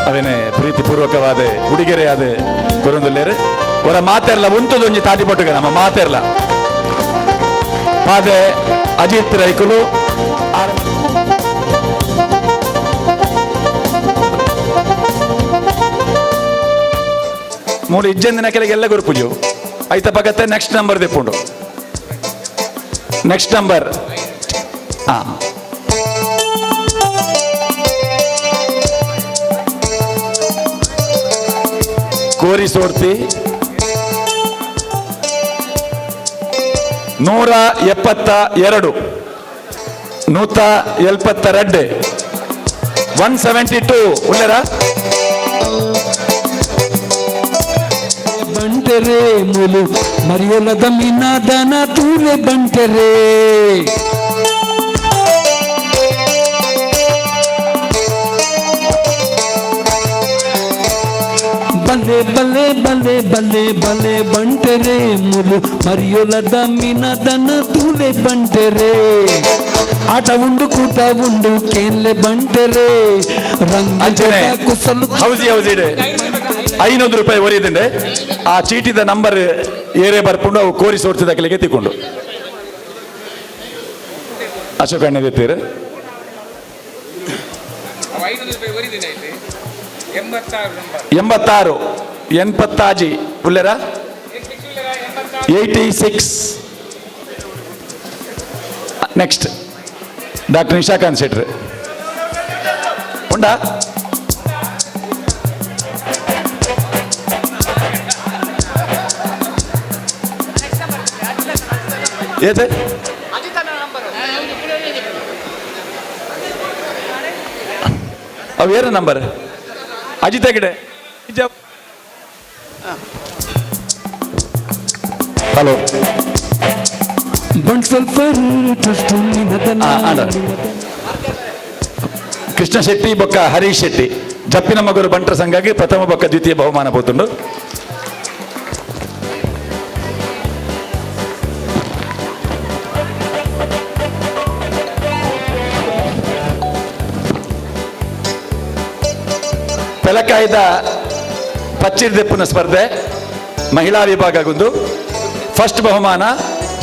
ಅವೇನೆ ಪ್ರೀತಿಪೂರ್ವಕವಾದ ಉಡುಗೆರೆಯಾದ ಕೊರೊಂದುಲ್ಲೇರು. ಹೊರ ಮಾತೆರ್ಲ ಉಂತದೊಂಜಿ ತಾಟಿ ಪಟ್ಟುಗ ನಮ್ಮ ಮಾತೆರ್ಲ ಪಾದೆ ಅಜಿತ್ ರೈಕುಲು. ಮೂರು ಇಜ್ಜಂದಿನ ಕೆಳಗೆ ಎಲ್ಲ ಗುರುಪುಜು ಐತ ಪಗತ್ತೆ ನೆಕ್ಸ್ಟ್ ನಂಬರ್ ದೆಪ್ಪುಂಡು. ನೆಕ್ಸ್ಟ್ ನಂಬರ್ ಹಾ ಕೋರಿ ಸೋಡ್ತಿ 172 172 172 ಉಳ್ಳರ ಬಂಟರೆ ಮುಲು ಮರಿಯೊಲದ ಮಿನಾದನ ತೂಲೆ ಬಂಟರೆ. ಬಲ್ಲೆ ಬಲ್ಲೆ ಬಲ್ಲೆ ಬಲ್ಲೆ ಬಲ್ಲೆ ಬಂಟರೆ ಮುಲು ಮರಿಯೊಲದ ಮಿನಾದನ ತೂಲೆ ಬಂಟರೆ. ಆಟ ಉಂಡು ಕೂಟ ಉಂಡು ಕೇನ್ಲೆ ಬಂಟರೆ ಅಂಚನೆ ರಂಗ ಕುಸಲು ಹೌಸಿ ಹೌಸಿ 500 ರೂಪಾಯಿ ಒರಿಯದಿಂಡೆ ಆ ಚೀಟಿದ ನಂಬರ್ ಏರೇ ಬರ್ಪುಂಡು ಅವು ಕೋರಿ ಸೋರ್ಸಿದ ಕಲಿಗೆ ತಿಕ್ಕೊಂಡು ಅಶೋಕ್ ಅಣ್ಣ ಎತ್ತೀರು. 86 ಎನ್ಪತ್ತಾಜಿ ಉಲ್ಲೆರ 86. ನೆಕ್ಸ್ಟ್ ಡಾಕ್ಟರ್ ನಿಶಾಕಾಂತ್ ಶೆಟ್ರು ಉಂಡಾ? ಏತೆ ಅವು ಏನು ನಂಬರ್? ಅಜಿತ್ ಹೆಗಡೆ. ಹಲೋ ಕೃಷ್ಣ ಶೆಟ್ಟಿ ಬೊಕ್ಕ ಹರೀಶ್ ಶೆಟ್ಟಿ ಜಪ್ಪಿನ ಮಗರು ಬಂಟರ ಸಂಘಕ್ಕೆ ಪ್ರಥಮ ಬೊಕ್ಕ ದ್ವಿತೀಯ ಬಹುಮಾನ ಪೋತುಂಡು. ಪೆಲಕಾಯ್ದ ಪಚ್ಚಿರ್ದೆಪ್ಪುನ ಸ್ಪರ್ಧೆ ಮಹಿಳಾ ವಿಭಾಗಗೊಂದು ಫಸ್ಟ್ ಬಹುಮಾನ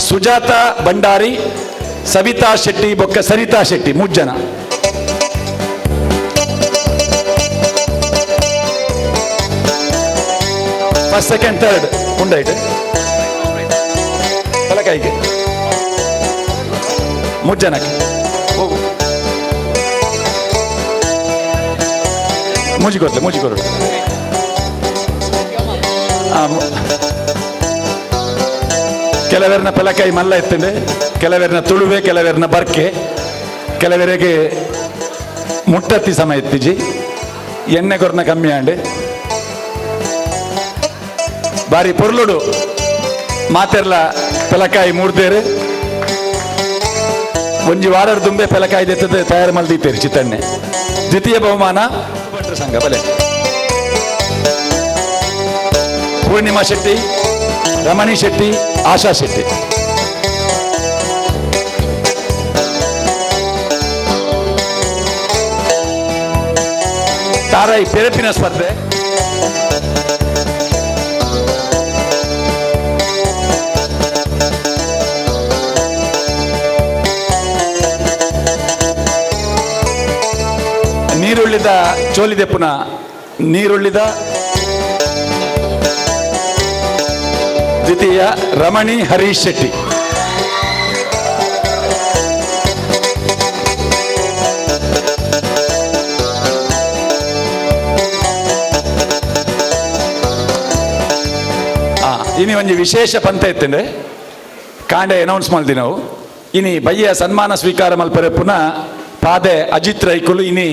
ಸುಜಾತ ಭಂಡಾರಿ, ಸವಿತಾ ಶೆಟ್ಟಿ ಬೊಕ್ಕ ಸರಿತಾ ಶೆಟ್ಟಿ ಮೂರು ಜನ. ಫಸ್ಟ್ ಸೆಕೆಂಡ್ ಥರ್ಡ್ ಉಂಡೈಟ್ ಪೆಲಕಾಯಿಗೆ ಮೂರು ಜನಕ್ಕೆ ಹೋಗು ಮೂಜಿ ಕೊಡ್ಲೆ ಮೂಜಿ ಕೊಡು. ಕೆಲವರನ್ನ ಪೆಲಕಾಯಿ ಮಲ್ಲ ಎತ್ತಂಡೆ, ಕೆಲವರನ್ನ ತುಳುವೆ, ಕೆಲವರನ್ನ ಬರ್ಕೆ, ಕೆಲವರಿಗೆ ಮುಟ್ಟತ್ತಿ ಸಮಯ ಎತ್ತಿಜಿ, ಎಣ್ಣೆ ಕೊರ್ನ ಕಮ್ಮಿ ಆಂಡೆ. ಬಾರಿ ಪೊರ್ಲುಡು ಮಾತೆರ್ಲ ಪೆಲಕಾಯಿ ಮೂರ್ದೇರು ಒಂಜಿ ವಾರದ ದುಂಬೆ ಪೆಲಕಾಯಿ ದೆತ್ತದ ತಯಾರು ಮಲ್ದಿತ್ತೇರಿ ಚಿತ್ತಣ್ಣೆ. ದ್ವಿತೀಯ ಬಹುಮಾನ ಭಟ್ರ ಸಂಘ ಬಲೆ ಪೂರ್ಣಿಮಾ ಶೆಟ್ಟಿ, ರಮಣಿ ಶೆಟ್ಟಿ, ಆಶಾ ಶೆಟ್ಟಿ. ತಾರಾಯಿ ಪೆರಪಿನ ಸ್ಪರ್ಧೆ. ನೀರುಳ್ಳಿದ ಚೋಲಿದೆಪ್ಪುನ ನೀರುಳ್ಳಿದ ದ್ವಿತೀಯ ರಮಣಿ ಹರೀಶ್ ಶೆಟ್ಟಿ. ಇನಿ ಒಂಜಿ ವಿಶೇಷ ಪಂತ ಇತ್ತಂಡೆ ಕಾಂಡೆ ಅನೌನ್ಸ್ ಮಾಡ್ದಿ ನಾವು. ಇನಿ ಬಯ್ಯ ಸನ್ಮಾನ ಸ್ವೀಕಾರ ಮಲ್ಪರೆ ಪುನಃ ಪಾದೆ ಅಜಿತ್ ರೈಕುಲು ಇನಿ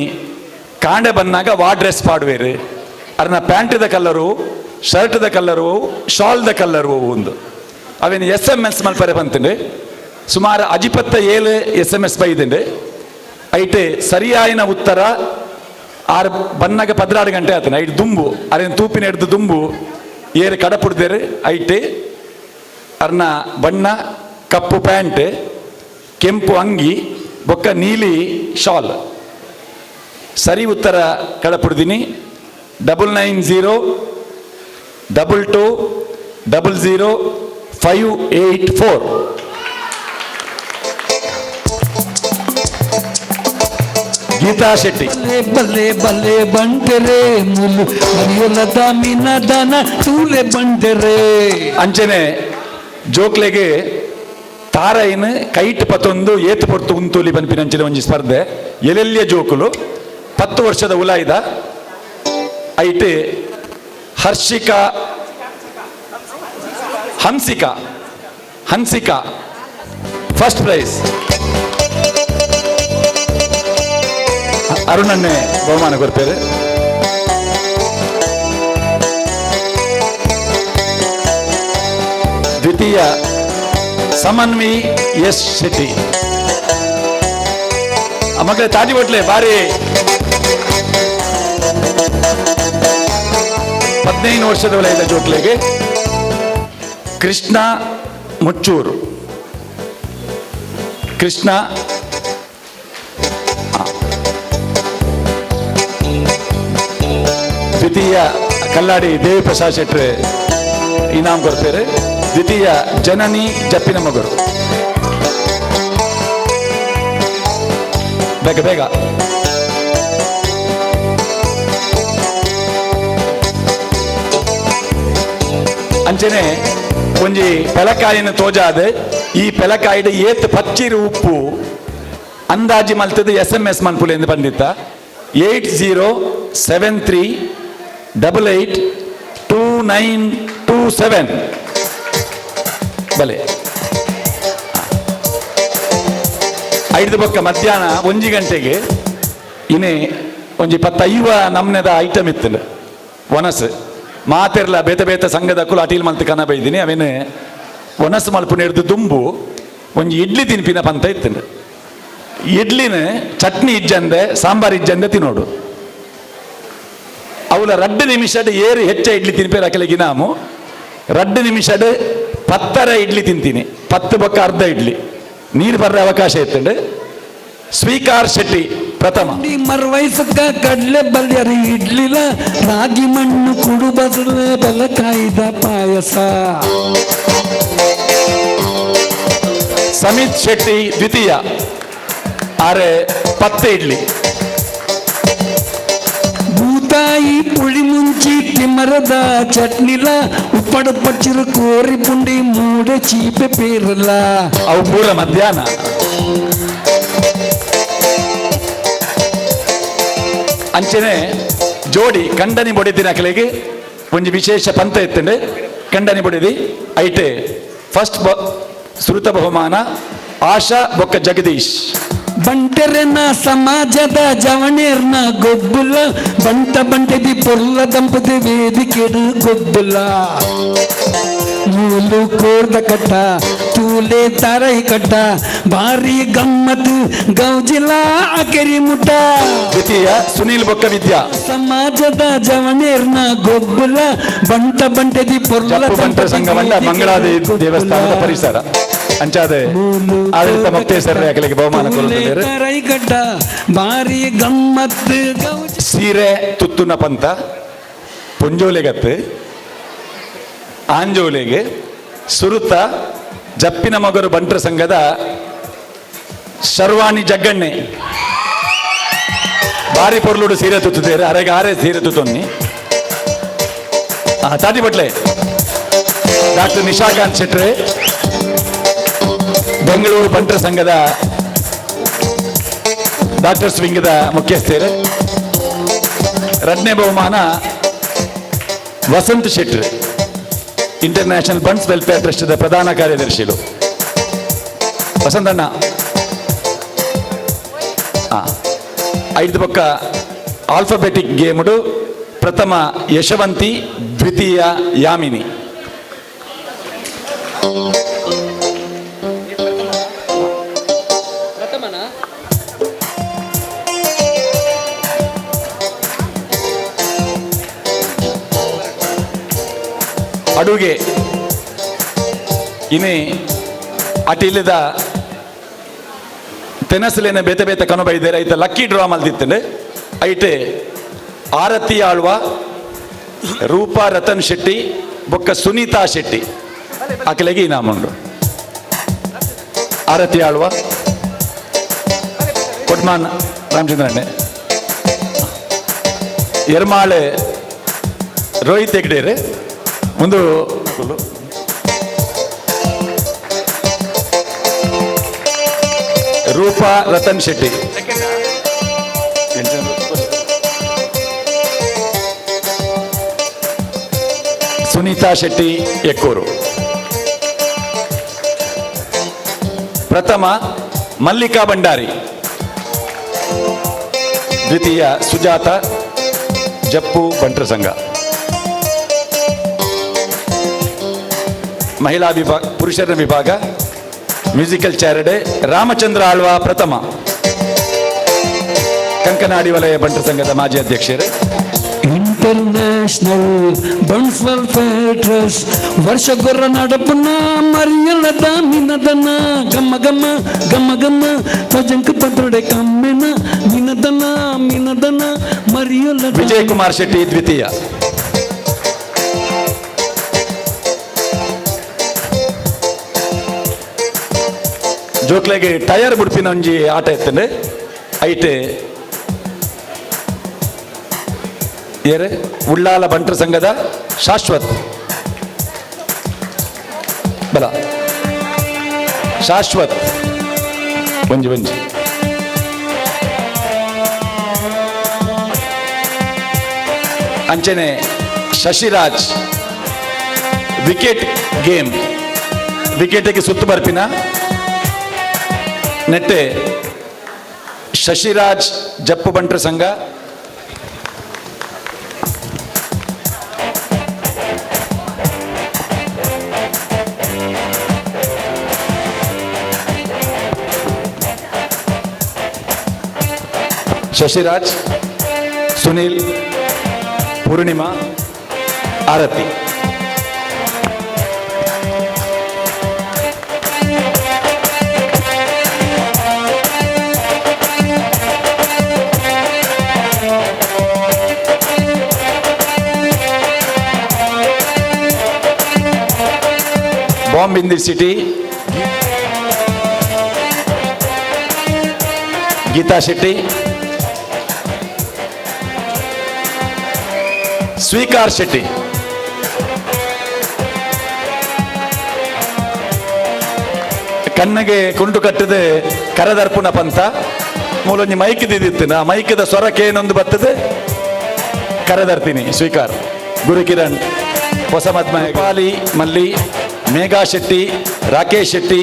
ಕಾಂಡೆ ಬಂದಾಗ ವಾ ಡ್ರೆಸ್ ಪಾಡುವೇರು, ಅರ್ನ ಪ್ಯಾಂಟ್ದ ಕಲ್ಲರು, ಶರ್ಟ್ದ ಕಲ್ಲರು, ಶಾಲ್ದ ಕಲ್ಲರು ಒಂದು ಅವೇನು ಎಸ್ ಎಮ್ ಎಸ್ ಮಲ್ಪರೆ ಬಂತಂಡೆ. ಸುಮಾರು ಅಜಿಪತ್ತ 7 ಎಸ್ ಎಮ್ ಎಸ್ ಬೈದಂಡೆ. ಐಟೆ ಸರಿಯಾಯಿನ ಉತ್ತರ ಆರು ಬನ್ನಾಗ 16 ಗಂಟೆ ಆತನ ಐಟ್ ದುಂಬು ಅರೇನು ತೂಪಿನ ಹಿಡ್ದು ದುಂಬು ಏರು ಕಡಪುಡ್ದೇರು. ಐಟೆ ಅರ್ನ ಬಣ್ಣ ಕಪ್ಪು ಪ್ಯಾಂಟ್, ಕೆಂಪು ಅಂಗಿ, ಬೊಕ್ಕ ನೀಲಿ ಶಾಲ್. ಸರಿ ಉತ್ತರ ಕಡಪುಡ್ದಿನಿ 990 22 00 584. ಗೀತಾ ಶೆಟ್ಟಿ. ಬಲ್ಲೆ ಬಲ್ಲೆ ಬಂಟೆರೆ ಮುಲು ಮರಿಯೊಲದ ಮಿನದನ ತೂಲೆ ಬಂಟೆರೆ. ಅಂಚನೆ ಜೋಕ್ಲೆಗೆ ತಾರೈನ್ ಕೈಟ್ ಪತ್ತೊಂದು ಏತ್ ಪೊರ್ತು ಉಂತೂಲಿ ಪನ್ಪಿನಂಚಿನ ಒಂಜಿ ಸ್ಪರ್ಧೆ. ಎಲೆಲ್ಯ ಜೋಕುಲು 10 ವರ್ಷದ ಉಲಾಯ್ದ ಐಟ್ ಹರ್ಷಿಕಾ ಹಂಸಿಕಾ ಹನ್ಸಿಕಾ ಫಸ್ಟ್ ಪ್ರೈಸ್. ಅರುಣನ್ನೇ ಬಹುಮಾನ ಕೊಡ್ತೇವೆ. ದ್ವಿತೀಯ ಸಮನ್ವಿ ಎಸ್ ಶೆಟ್ಟಿ. ಮಕ್ಕಳೇ ತಾಜಿ ಹೋಟ್ಲೆ ಬಾರಿ. 15 ವರ್ಷದ ವಲಯದ ಜೋಕ್ಲೆಗೆ ಕೃಷ್ಣ ಮುಚ್ಚೂರು. ಕೃಷ್ಣ ದ್ವಿತೀಯ ಕಲ್ಲಾಡಿ ದೇವಿಪ್ರಸಾದ್ ಶೆಟ್ರು ಇನಾಮ್ ಕೊಡ್ತಾರೆ. ದ್ವಿತೀಯ ಜನನಿ ಜಪ್ಪಿನ ಮಗರು. ಬೇಗ ಬೇಗ. ಅಂಚನೆ ಒಂಜಿ ಪೆಲಕಾಯಿನ ತೋಜಾದ ಈ ಪೆಲಕಾಯಿಡ್ ಏತ್ ಪಚ್ಚಿರು ಉಪ್ಪು ಅಂದಾಜಿ ಮಲ್ತದ SMS ಮನ್ಪುಲೆ ಎಂದು ಬಂದಿತ್ತ 8073 88 2927. ಬಲೆ 5 ಬೊಕ್ಕ ಮಧ್ಯಾಹ್ನ 1 ಗಂಟೆಗೆ ಇನಿ ಒಂಜಿ 15 ನಮ್ನೆದ ಐಟಮ್ ಇತ್ತು ವನಸ್ ಮಾತೆರ್ಲ ಬೇತೆ ಬೇತೆ ಸಂಘದ ಕುಲ ಅಟೀಲ್ ಮಲ್ತ್ ಕನ ಬೈದಿನಿ. ಅವೇನು ಒನಸ್ ಮಲ್ಪು ಹಿಡ್ದು ದುಂಬು ಒಂಜಿ ಇಡ್ಲಿ ತಿನ್ಪಿನ ಪಂತ ಇತ್ತು. ಇಡ್ಲಿನ ಚಟ್ನಿ ಇಜ್ಜಂದೆ ಸಾಂಬಾರ್ ಇಜ್ಜಂದೆ ತಿನ್ನೋಡು. ಅವಳ 2 ನಿಮಿಷಡ್ ಏರು ಹೆಚ್ಚ ಇಡ್ಲಿ ತಿನ್ಪೇರು ಅಕಲಿಗೆ ನಾಮು 2 ನಿಮಿಷಡ್ 10 ಇಡ್ಲಿ ತಿಂತೀನಿ. 10 ಬೊಕ್ಕ ಅರ್ಧ ಇಡ್ಲಿ ನೀರು ಬರ್ರ ಅವಕಾಶ ಇತ್ತಂಡು. ಸ್ವೀಕಾರ್ ಶೆಟ್ಟಿ ಪ್ರಥಮ. ಮರ್ವೈಸಕ್ಕ ಕಡಲೆ ಬಲ್ಯರಿ ಇಡ್ಲಿಲ ರಾಗಿ ಮಣ್ಣು ಕುಡು ಬದಲೆ ಬೆಲಕಾಯ್ದ ಪಾಯಸ. ಸಮಿತ್ ಶೆಟ್ಟಿ ದ್ವಿತೀಯ ಆರೆ 10 ಇಡ್ಲಿ. ಬೂತಾಯಿ ಪುಳಿ ಮುಂಚಿ ತಿಮರದ ಚಟ್ನಿಲ ಉಪ್ಪಡು ಪಚ್ಚಿರು ಕೋರಿ ಪುಂಡಿ ಮೂಡೆ ಚೀಪೆ ಪೇರಲ. ಅವು ಪೂರ ಮಧ್ಯಾಹ್ನ. ಅಂಚನೆ ಜೋಡಿ ಕಂಡನಿ ಬೊಡಿದಿನ ಅಕಲೆಗೆ ಒಂಜಿ ವಿಶೇಷ ಪಂತ ಇತ್ತಂಡೆ ಕಂಡನಿ ಬೊಡಿದಿ ಐಟೆ ಫಸ್ಟ್ ಸುರುತ ಬಹುಮಾನ ಆಶಾ ಬೊಕ್ಕ ಜಗದೀಶ್. ಬಂಟೆರೆನ ಸಮಾಜದ ಜವಣೇರ್ನ ಗೊಬ್ಬುಲ ಬಂಟ ಬಂಟೆದಿ ಪೊರ್ಲ ದಂಪತಿ ವೇದಿಕೆಡು ಗೊಬ್ಬುಲ. ಮೂಲು ಕೋರ್ದ ಕಟ್ಟ ತೂಲೆ ತಾರೈ ಕಟ್ಟ ಭಾರಿ ಗಮ್ಮತ್ ಗೌಜಿಲ ಅಕೆರಿ ಮುಟ್ಟ. ದ್ವಿತೀಯ ಸುನೀಲ್ ಬೊಕ್ಕ ವಿದ್ಯಾ. ಸಮಾಜದ ಜವಣೇರ್ನ ಗೊಬ್ಬುಲ ಬಂಟ ಬಂಟೆದಿ ಪೊರ್ಲ ಜಪ್ಪು ಬಂಟರ ಸಂಘ ಬಂಡ ಮಂಗಳಾದೇವಿ ದೇವಸ್ಥಾನದ ಪರಿಸರ ಅಂಚಾದೆ ಆಡಳಿತ ಮೊಕ್ತೇಸರ ಅಕಲಿಗೆ ಬಹುಮಾನ ಕೊಡುತ್ತಿದ್ದಾರೆ. ತಾರೈ ಕಟ್ಟ ಭಾರಿ ಗಮ್ಮತ್ ಗೌಜಿ. ಸೀರೆ ತುತ್ತುನ ಪಂತ ಪೊಂಜೋಲೆಗತ್ತು ಆಂಜೋಲೆಗೆ ಸುರುತ ಜಪ್ಪಿನ ಮಗರು ಬಂಟರ ಸಂಘದ ಶರ್ವಾಣಿ ಜಗ್ಗಣ್ಣೆ ಬಾರಿ ಪೊರ್ಲುಡು ಸೀರೆ ತುತ್ತಿದ್ದಾರೆ. ಅರೆಗೆ ಆರೆ ಸೀರೆ ತುತ್ತೊನ್ನಿ ತಾಟಿ ಬಟ್ಲೆ ಡಾಕ್ಟರ್ ನಿಶಾಕಾಂತ್ ಶೆಟ್ರೆ ಬೆಂಗಳೂರು ಬಂಟರ ಸಂಘದ ಡಾಕ್ಟರ್ಸ್ ವಿಂಗದ ಮುಖ್ಯಸ್ಥರು. 2ನೇ ಬಹುಮಾನ Vasant Shetty international Bunts welfare trust ಪ್ರಧಾನ ಕಾರ್ಯದರ್ಶಿಗಳು ವಸಂತಣ್ಣ. 5 ಪಕ್ಕ ಆಲ್ಫಾಬೆಟಿಕ್ ಗೇಮ್ಡು ಪ್ರಥಮ ಯಶವಂತಿ, ದ್ವಿತೀಯ ಯಾಮಿನಿ. ಅಡುಗೆ ಇನಿ ಅಟಿಲ್ಲದ ತೆನಸಲೇನ ಬೇತೆ ಬೇತೆ ಕನು ಬೈದೇರೆ ಐತ ಲಕ್ಕಿ ಡ್ರಾ ಮಲ್ದಿತ್ತಂಡೆ. ಐಟೆ ಆರತಿ ಆಳ್ವ, ರೂಪಾ ರತನ್ ಶೆಟ್ಟಿ ಬೊಕ್ಕ ಸುನೀತಾ ಶೆಟ್ಟಿ ಅಕಲೆಗೆ ಇನಾಮುಂಡು. ಆರತಿ ಆಳ್ವ ಕೊಡ್ಮಾನ್ ರಾಮಚಂದ್ರಣ್ಣೆ. ಎರ್ಮಾಳೆ ರೋಹಿತ್ ಹೆಗ್ಡೇರು ಒಂದು. ರೂಪಾ ರತನ್ ಶೆಟ್ಟಿ. ಸುನೀತಾ ಶೆಟ್ಟಿ ಎಕ್ಕೂರು. ಪ್ರಥಮ ಮಲ್ಲಿಕಾ ಭಂಡಾರಿ, ದ್ವಿತೀಯ ಸುಜಾತ ಜಪ್ಪು ಬಂಟ್ರ ಸಂಘ. ಮಹಿಳಾ ವಿಭಾಗ, ಪುರುಷರ ವಿಭಾಗ ಮ್ಯೂಸಿಕಲ್ ಚಾರಿಡೆ ರಾಮಚಂದ್ರ ಆಳ್ವ ಪ್ರಥಮ, ಕಂಕನಾಡಿ ವಲಯ ಬಂಟ್ರ ಸಂಘದ ಮಾಜಿ ಅಧ್ಯಕ್ಷರು. ಇಂಟರ್ನ್ಯಾಷನಲ್ ಬಂಟ್ಸ್ ವೆಲ್ಫೇರ್ ಟ್ರಸ್ಟ್ ವರ್ಷಗೊರ ನಡಪುನ ಮರಿಯಲದ ಮಿನದನ ಗಮ್ಮ ಗಮ್ಮ ಗಮ್ಮ ಗಮ್ಮ ತಜಂಕ ಪತ್ರೊಡೆ ಕಮ್ಮೆನ ಮಿನದನ ಮಿನದನ ಮರಿಯಲದ. ವಿಜಯ್ ಕುಮಾರ್ ಶೆಟ್ಟಿ ದ್ವಿತೀಯ. ಜೋಕ್ಲೆಗೆ ಟೈರ್ ಬುಡ್ಪಿನ ಒಂಜಿ ಆಟ ಎತ್ತಂಡೆ. ಐಟೆ ಏರೆ ಉಳ್ಳಾಲ ಬಂಟ್ರ ಸಂಘದ ಶಾಶ್ವತ್ ಬಲ ಶಾಶ್ವತ್ ಒಂಜಿ ಒಂಜಿ. ಅಂಚನೆ ಶಶಿರಾಜ್ ವಿಕೆಟ್ ಗೇಮ್, ವಿಕೆಟ್ಗೆ ಸುತ್ತು ಬರ್ಪಿನ ನೆಟ್ಟೆ ಶಶಿರಾಜ್ ಜಪ್ಪು ಬಂಟ್ರ ಸಂಘ. ಶಶಿರಾಜ್, ಸುನೀಲ್, ಪೂರ್ಣಿಮಾ, ಆರತಿ. Bomb in the city Geetha Shetty. Sweekar Shetty. ಕಣ್ಣಗೆ ಕುಂಟು ಕಟ್ಟದೆ ಕರದರ್ಪುಣ ಪಂತ ಮೂಲೊಂಜಿ ಮೈಕ್ ದಿದಿತ್ತು, ಆ ಮೈಕದ ಸ್ವರಕ್ಕೆ ಏನೊಂದು ಬರ್ತದೆ ಕರದರ್ತೀನಿ. ಸ್ವೀಕಾರ್, ಗುರುಕಿರಣ್ ಹೊಸ ಮದ್ಮ, ಪಾಲಿ ಮಲ್ಲಿ, ಮೇಘಾ ಶೆಟ್ಟಿ, ರಾಕೇಶ್ ಶೆಟ್ಟಿ,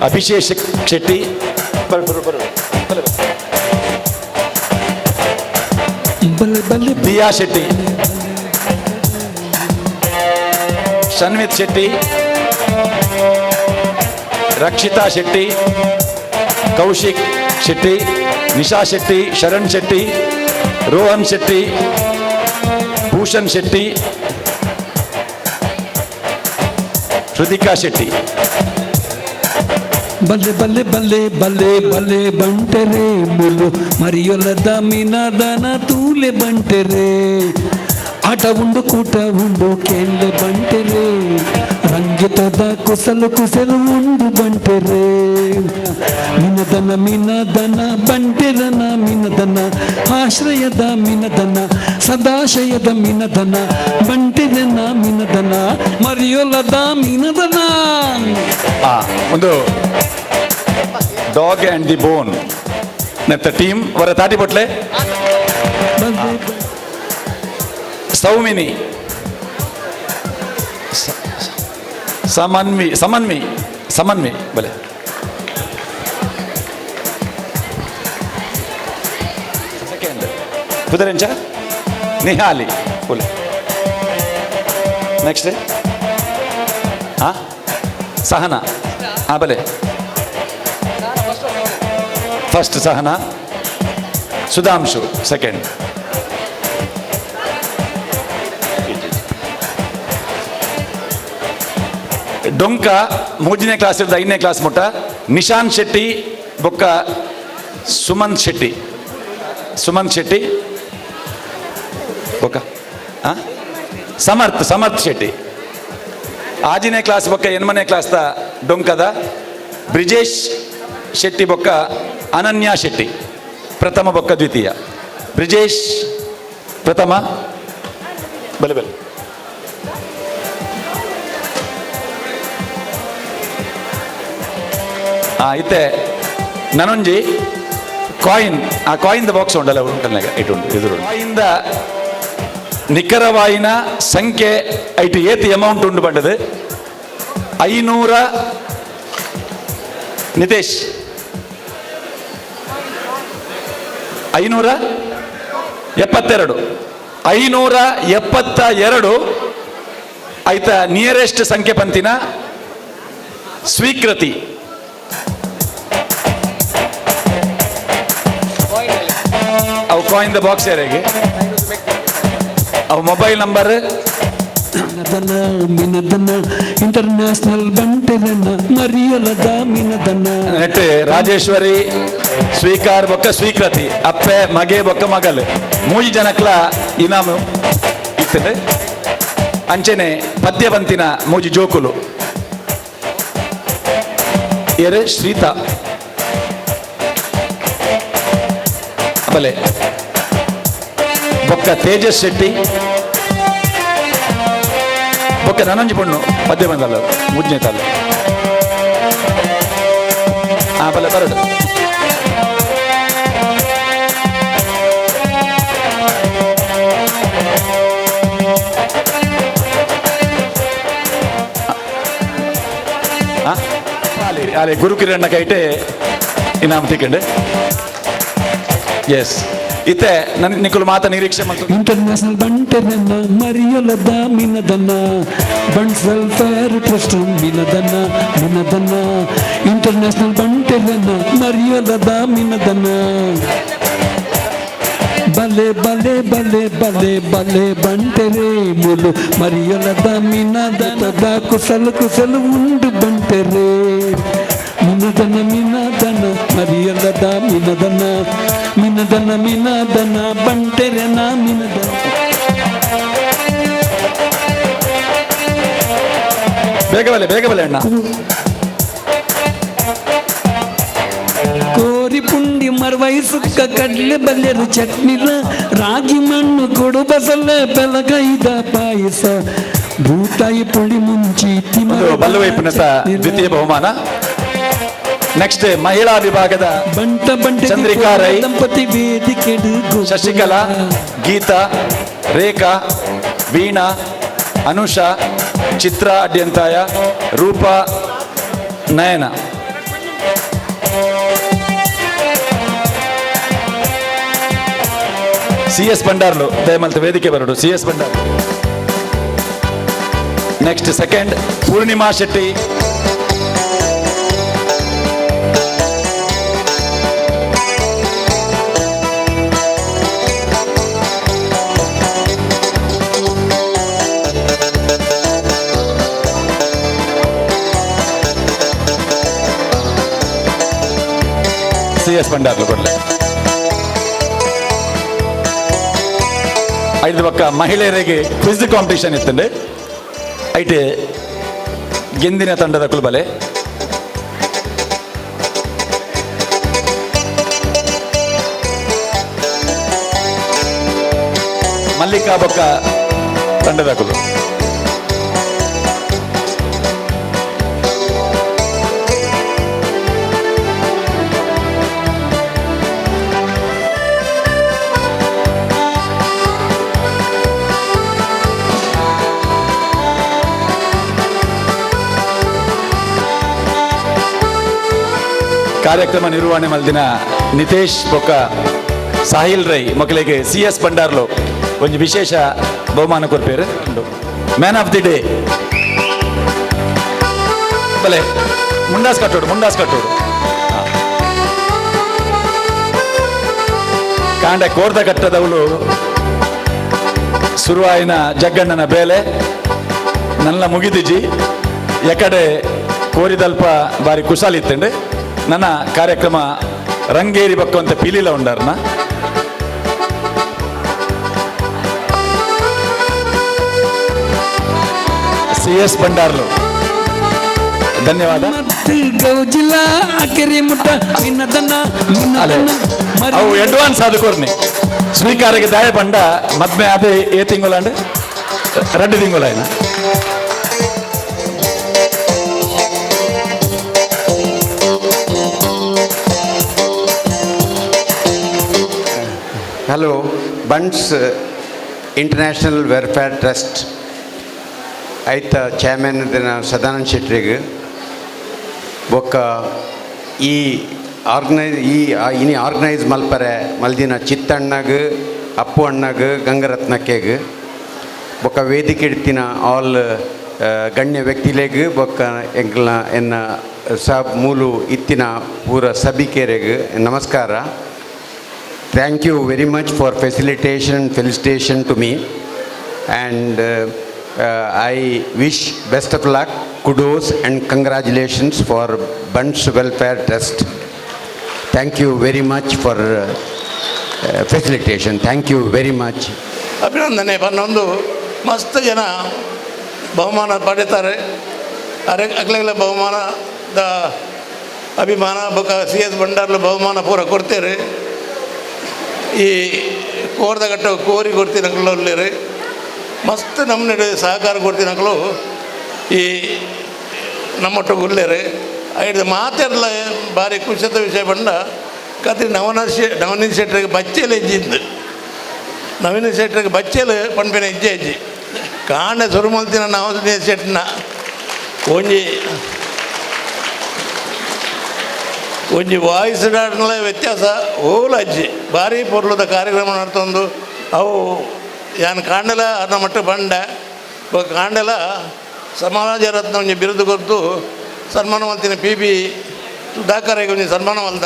ಅಭಿಷೇಕ್ ಶೆಟ್ಟಿ. ಬರ್ ಬರ್ ಬರ್. ಬಲೆ ಬಲೆ. ದಿಯಾ ಶೆಟ್ಟಿ, ಶನ್ವಿತ್ ಶೆಟ್ಟಿ, ರಕ್ಷಿತಾ ಶೆಟ್ಟಿ, ಕೌಶಿಕ್ ಶೆಟ್ಟಿ, ನಿಶಾ ಶೆಟ್ಟಿ, ಶರಣ್ ಶೆಟ್ಟಿ, ರೋಹನ್ ಶೆಟ್ಟಿ, ಭೂಷಣ್ ಶೆಟ್ಟಿ, ಹೃದಿಕಾ ಶೆಟ್ಟಿ. ಬಲ್ಲೆ ಬಲ್ಲೆ ಬಲ್ಲೆ ಬಲ್ಲೆ ಬಲ್ಲೆ ಬಂಟರೆ ಮುಲು ಮರಿಯೊಲದ ಮಿನದನ ತೂಲೆ ಬಂಟರೆ. ಆಟ ಉಂಡು ಕೂಟ ಉಂಡು ಕೇಳೆ ಬಂಟರೆ, ರಂಗಿತದ ಕುಸಲು ಕುಸಲು ಉಂಡು ಬಂಟರೆ. ಮಿನದನ ಮಿನದನ ಬಂಟೆರನ ಮಿನದನ, ಆಶ್ರಯದ ಮಿನದನ, ಸದಾಶಯದ ಮಿನದನ, ಬಂಟೆರನ ಮಿನದನ, ಮರಿಯೊಲದ ಮಿನದನ. ಒಂದು ಡಾಗ್ ಆ್ಯಂಡ್ the ಬೋನ್ ನೆತ್ತ ಟೀಮ್ ವರ ತಾಟಿ ಬೊಟ್ಲೆ. ಬಲ್ಲೆ. ಸೌಮಿನಿ, ಸಮನ್ವಿ, ಸಮನ್ವಿ, ಸಮನ್ವಿ ಬಲೆ. ಸೆಕೆಂಡ್ ಕುದುರೆಂಚ ನಿಹಾಲಿ ಬೊಲೆ. ನೆಕ್ಸ್ಟ್ ಹಾ ಸಹನಾ. ಹಾ ಬಲೆ. First Sahana, Sudhanshu second. ಡೊಂಕ ಮೂಜನೇ ಕ್ಲಾಸ್ ಇರ್ದ ಐದನೇ ಕ್ಲಾಸ್ ಮುಟ್ಟ ನಿಶಾನ್ ಶೆಟ್ಟಿ ಬೊಕ್ಕ ಸುಮಂತ್ ಶೆಟ್ಟಿ, ಸುಮಂತ್ ಶೆಟ್ಟಿ ಬೊಕ್ಕ ಸಮರ್ಥ್, ಸಮರ್ಥ್ ಶೆಟ್ಟಿ. ಆಜನೇ ಕ್ಲಾಸ್ ಬೊಕ್ಕ ಎನ್ಮನೇ ಕ್ಲಾಸ್ದ ಡೊಂಕದ ಬ್ರಿಜೇಶ್ ಶೆಟ್ಟಿ ಬೊಕ್ಕ ಅನನ್ಯ ಶೆಟ್ಟಿ. ಪ್ರಥಮ. ಪ್ರಥಮ ಬೊಕ್ಕ ದ್ವಿತೀಯ. ಬ್ರಿಜೇಶ್ ಪ್ರಥಮ. ಬಲೆ ಬಲೆ. ಇತ್ತೆ ನನೊಂಜಿ ಕಾಯಿನ್, ಆ ಕಾಯಿನ್ the box ಉಂಡಲ್ಲ, ಉಂಟಲ್ಲ, ಇಟ್ಟು ಎದುರು ಕಾಯಿಂದ ನಿಖರವಾಯಿನ ಸಂಖ್ಯೆ ಐಟು ಏತ್ ಅಮೌಂಟ್ ಉಂಡು ಬಂಡದು 500. ನಿತೇಶ್, 572, 572 ಆಯ್ತಾ? ನಿಯರೆಸ್ಟ್ ಸಂಖ್ಯೆ ಪಂತಿನ ಸ್ವೀಕೃತಿ. ಅವು ಕಾಯಿನ್ the box ಯಾರಿಗೆ? ಅವು ಮೊಬೈಲ್ ನಂಬರ್. ಮಿನದನ ಮಿನದನ ಇಂಟರ್ನ್ಯಾಷನಲ್ ಬಂಟೆರನ ಮರಿಯಲದ ಮಿನದನ. ನೆಟ್ ರಾಜೇಶ್ವರಿ, ಸ್ವೀಕಾರ ಬೊಕ್ಕ ಸ್ವೀಕೃತಿ, ಅಪ್ಪೆ ಮಗೆ ಬೊಕ್ಕ ಮಗಲ್, ಮೂಜಿ ಜನಕ್ಲ ಇನಾಮು ಇತ್ತದೆ. ಅಂಚೆನೆ ಪದ್ಯವಂತಿನ ಮೂಜಿ ಜೋಕುಲು ಎರೆ ಶ್ರೀತಾ ಬಲೆ, ಬೊಕ್ಕ ತೇಜಸ್ ಶೆಟ್ಟಿ, ಬೊಕ್ಕ ನನೊಂಜಿ ಪೊಣ್ಣು ಪದ್ಯ ಬಂದಲ್ಲ ಮೂಜನೇ ತಾಲು. ಆ ಬಲೆ ಬರಡು. ಅಲ್ಲಿ ಅಲ್ಲಿ ಗುರುಕಿರಣ್ಣ ಕೈಟೆ ಇನಾಮ್ ತಿಕ್ಕಂಡು. ಎಸ್, ಇತ್ತೆ ನನ್ ನಿಕುಲು ಮಾತ ನಿರೀಕ್ಷೆ ಮತ್ತು ಇಂಟರ್ನ್ಯಾಷನಲ್ ಬಂಟೆರನ ಮರಿಯಲದ ಮಿನದನ ಬಂಟ್ಸ್ ವೆಲ್ಫೇರ್ ಟ್ರಸ್ಟ್ ಮಿನದನ ಮಿನದನ ಇಂಟರ್ನ್ಯಾಷನಲ್ ಬಂಟೆರನ ಮರಿಯಲದ ಮಿನದನ. ಬಲೆ ಬಲೆ ಬಲೆ ಬಲೆ ಬಲೆ ಬಂಟೆರೆ ಮುಲು ಮರಿಯಲದ ಮಿನದನದ ಕುಸಲು ಕುಸಲು ಉಂಡು ಬಂಟೆರೆ. ಮಿನದನ ಮಿನದನ ಮರಿಯಲದ ಮಿನದನ ಮಿನದನ ಮಿನದನ ಬಂಟೆರೆನ ಮಿನದನ. ಬೇಗ ಬಲೆ, ಬೇಗ ಬಲೆ ಅಣ್ಣ. ಕೋರಿ ಪುಂಡಿ ಮರ್ವೈ ಸುಕ್ಕ ಕಡ್ಲೆ ಬಲ್ಲೆರು ಚಟ್ನಿಲ ರಾಗಿ ಮಣ್ಣು ಕೊಡು ಬಸಲೆ ಬೆಲಗೈದ ಪಾಯಸ ಭೂತಾಯಿ ಪುಳಿ ಮುಂಚಿ. ಒಂದು ಬಲ್ಲುವೈಪುನತ ದ್ವಿತೀಯ ಬಹುಮಾನ. ನೆಕ್ಸ್ಟ್ ಮಹಿಳಾ ವಿಭಾಗದ ಬಂಟ ಬಂಟ ಚಂದ್ರಿಕಾ ರೈ, ದಂಪತಿ ವೇದಿಕೆಡು ಶಶಿಕಲಾ, ಗೀತಾ, ರೇಖಾ, ವೀಣಾ, ಅನುಷಾ, ಚಿತ್ರಾ ಅಡ್ಯಂತಾಯ, ರೂಪಾ, ನಯನ. ಸಿ ಎಸ್ ಭಂಡಾರ್ಲು ದಯಮಲ್ತ ವೇದಿಕೆ ಬರಡು. C S Bhandarlu. Next second Purnima Shetty. C S Bhandarlu ಕೊಡ್ಲೆ. ಐದು ಪಕ್ಕ ಮಹಿಳೆಯರಿಗೆ ಕ್ವಿಜ್ ಕಾಂಪಿಟೇಷನ್ ಇತ್ತಂಡೆ. ಐಟೆ ಗೆಂದಿನ ತಂಡದ ಕುಲ್ಬಲೆ. ಮಲ್ಲಿಕಾ ಬೊಕ್ಕ ತಂಡದ ಕುಲು. ಕಾರ್ಯಕ್ರಮ ನಿರ್ವಹಣೆ ಮಲ್ದಿನ ನಿತೇಶ್ ಬೊಕ್ಕ ಸಾಹಿಲ್ ರೈ ಮಕ್ಕಳಿಗೆ ಸಿ ಎಸ್ ಭಂಡಾರ್ಲು ಒಂಜಿ ವಿಶೇಷ ಬಹುಮಾನ ಕೊರ್ಪೇರು. ಮ್ಯಾನ್ ಆಫ್ the day ಬಲೆ. ಮುಂಡಾಸ್ ಕಟ್ಟೋಡು, ಮುಂಡಾಸ್ ಕಟ್ಟೋಡು. ಕಾಂಡ ಕೋರ್ದ ಕಟ್ಟದವಳು ಸುರುವಾಯಿನ ಜಗ್ಗಣ್ಣನ ಬೇಲೆ ನನ್ನ ಮುಗಿದಿಜಿ. ಎಕಡೆ ಕೋರಿದಲ್ಪ ಬಾರಿ ಕುಶಾಲಿತ್ತಂಡೆ. ನನ್ನ ಕಾರ್ಯಕ್ರಮ ರಂಗೇರಿ ಬಕ್ಕಂತ ಪೀಲಿಲ ಉಂಡರ್ನ. ಸಿ ಎಸ್ ಭಂಡಾರ್ಲು ಧನ್ಯವಾದ. ಗಮ್ಮತ್ತು ಗೌಜಿಲ ಅಕೆರೆ ಮುಟ್ಟ ಮಿನ್ನದನ ಅಲೆ ಮಿನ್ನದನ ಅವು ಅಡ್ವಾನ್ಸ್ ಅದು ಕೊರ್ನಿ ಸ್ವೀಕಾರಕ್ಕೆ ದಾಯ ಪಂಡ ಮದ್ಮೆ ಅದೇ ಏ ತಿಂಗುಲಾಂಡ್ ರಡ್ಡು ತಿಂಗುಲಾಯ್ನ. Hello, Bunts international welfare trust ಐತ ಚೇರ್ಮನ್ ದಿನ ಸದಾನಂದ ಶೆಟ್ರಿಗೆ ಬೊಕ್ಕ ಈ ಆರ್ಗನೈಸ್ ಈ ಇನಿ ಆರ್ಗನೈಸ್ ಮಲ್ಪರೆ ಮಲ್ದಿನ ಚಿತ್ತಣ್ಣಗ್, ಅಪ್ಪು ಅಣ್ಣಗ್, ಗಂಗರತ್ನಕ್ಕೆಗ್, ಬೊಕ್ಕ ವೇದಿಕೆ ಇಡ್ತಿನ ಆಲ್ ಗಣ್ಯ ವ್ಯಕ್ತಿಲೆಗ್, ಬೊಕ್ಕ ಎಂಕ್ಲ ಎನ್ನ ಸಾಬ್ ಮೂಲು ಇತ್ತಿನ ಪೂರ ಸಭಿಕೆರೆಗ್ ನಮಸ್ಕಾರ. Thank you very much for facilitation and felicitation to me. And I wish best of luck, kudos and congratulations for Bunts Welfare Trust. Thank you very much for facilitation. Thank you very much. ಅಭಿನಂದನೆ ಪನ್ನೊಂದು ಮಸ್ತ್ ಜನ ಬಹುಮಾನ ಪಡೀತಾರೆ. ಅರೆ ಅಗ್ಲೆಗ್ಲ ಬಹುಮಾನದ ಅಭಿಮಾನ ಬೊಕ C S ಭಂಡಾರ್ಲು ಬಹುಮಾನ ಪೂರ ಕೊಡ್ತೇವೆ. ಈ ಕೋರ್ದಗಟ್ಟ ಕೋರಿ ಕೊಡ್ತೀನಕ್ಲು ಮಸ್ತ್ ನಮ್ಮ ನಡೆ ಸಹಕಾರ ಕೊಡ್ತೀನಕ್ಲು ಈ ನಮ್ಮೊಟ್ಟಿಗೆ ಉಲ್ಲೇರು. ಐದು ಮಾತೆಲ್ಲ ಭಾರಿ ಖುಷಿದ ವಿಷಯ ಬಂಡ ಕತ್ರಿ ನವನೀತ್ ಶೆಟ್ಟರಿಗೆ ಬಚ್ಚೆಲೆ ಇಜ್ಜಿಂದು, ನವೀನ ಶೆಟ್ಟರಿಗೆ ಬಚ್ಚೆಲು ಪನ್ಪಿನ ಇಜ್ಜೆ ಇಜ್ಜಿ ಕಾಂಡೆ ಸುರುಮಲ್ತಿನ ನವನೀತ್ ಶೆಟ್ಟಿನ ಒಂಜಿ ಒಂಜಿ ವಾಯ್ಸ್ ಡಾಟ್ನಲ ವ್ಯತ್ಯಾಸ ಓಲ ಅಜ್ಜಿ. ಭಾರಿ ಪೊರ್ಲುದ ಕಾರ್ಯಕ್ರಮ ನಡ್ತೊಂದು ಅವು ಯಾನ್ ಕಾಂಡಲ ಅರ್ನ ಮಟ್ಟ ಬಂಡ ಬೊಕ ಕಾಂಡಲ ಸಮಾಜ ರತ್ನ ಒಂಜಿ ಬಿರುದು ಕೊರ್ದು ಸನ್ಮಾನ ಮಲ್ತಿನ ಪಿ ಬಿ ಸುಧಾಕರ್ ಒಂಜಿ ಸನ್ಮಾನ ಮಲ್ದ.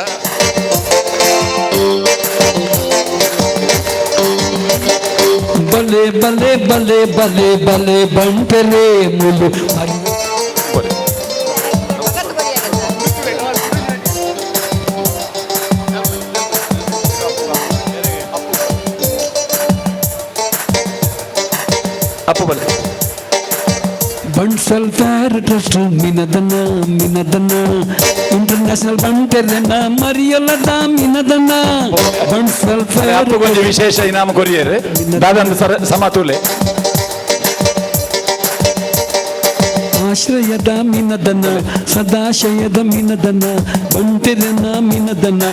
ಬಲೆ ಬಲೆ ಬಲೆ ಬಲೆ ಬಲೆ ಬಂಟರೆ ಮುಲು. ಅಪ್ಪು ಬಲೆ. ಬಂಟ್ಸ್ ವೆಲ್ಫೇರ್ ಟ್ರಸ್ಟ್ ಮಿನದನ ಮಿನದನ ಇಂಟರ್ನ್ಯಾಷನಲ್ ಬಂಟೆರೆನ ಮರಿಯಲದ ಮಿನದನ ಬಂಟ್ಸ್ ವೆಲ್ಫೇರ್. ಅಪ್ಪುಗೊಂಜಿ ವಿಶೇಷ ಇನಾಮ ಕೊರಿಯರ್ ದಾದಂದ ಸರ ಸಮತೂಲೆ. ಆಶ್ರಯದ ಮಿನದನ ಸದಾಶಯದ ಮಿನದನ ಬಂಟೆರೆನ ಮಿನದನ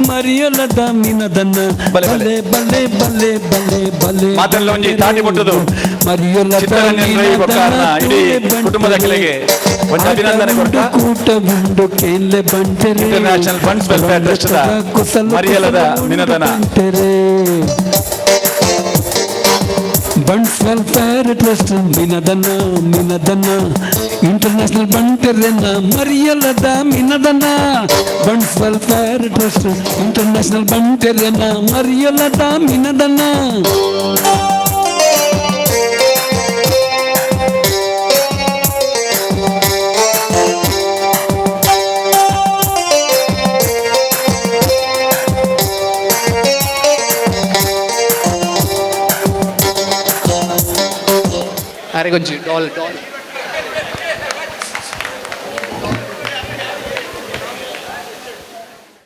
ಮರಿಯಲದ ಮಿನದನ. ಬಲೆ, ಬಲೆ. ಬಲೆ ಬಲೆ ಬಲೆ ಬಲೆ ಬಲೆ. ಮಾತೆಲ್ಲ ಒಂಜಿ ತಾಟಿ ಬೊಟ್ಟುದು. ಮರಿಯಲದ ಚಿತ್ತರಂಜನ್ ರೈ ಬೊಕ್ಕ ಅರ್ನ ಇಡೀ ಕುಟುಂಬದ ಕೆಳಗೆ ಒಂಜಿ ಅಭಿನಂದನೆ ಕೊಟ್ಟ. ಕೂಟ ಉಂಡು ಕೇಲೆ ಬಂಟೆರೆ. International Bunts welfare trust the ಕುಸಲು ಮರಿಯಲದ ಕುಸಲು ಮಿನದನ. ಬಂಟೆರೆ. ಬಂಟ್ಸ್ ವೆಲ್ಫೇರ್ ಟ್ರಸ್ಟ್ ಮಿನದನ ಮಿನದನ ಇಂಟರ್ನ್ಯಾಷನಲ್ ಬಂಟೆರೆನ ಮರಿಯಲದ ಮಿನದನ. ಬಂಟ್ಸ್ ವೆಲ್ಫೇರ್ ಟ್ರಸ್ಟ್ ಇಂಟರ್ನ್ಯಾಷನಲ್ ಬಂಟೆರೆನ ಮರಿಯಲದ ಮಿನದನ. ಅರೆಗೊಂಜಿ ಡಾಲ್ ಡಾಲ್.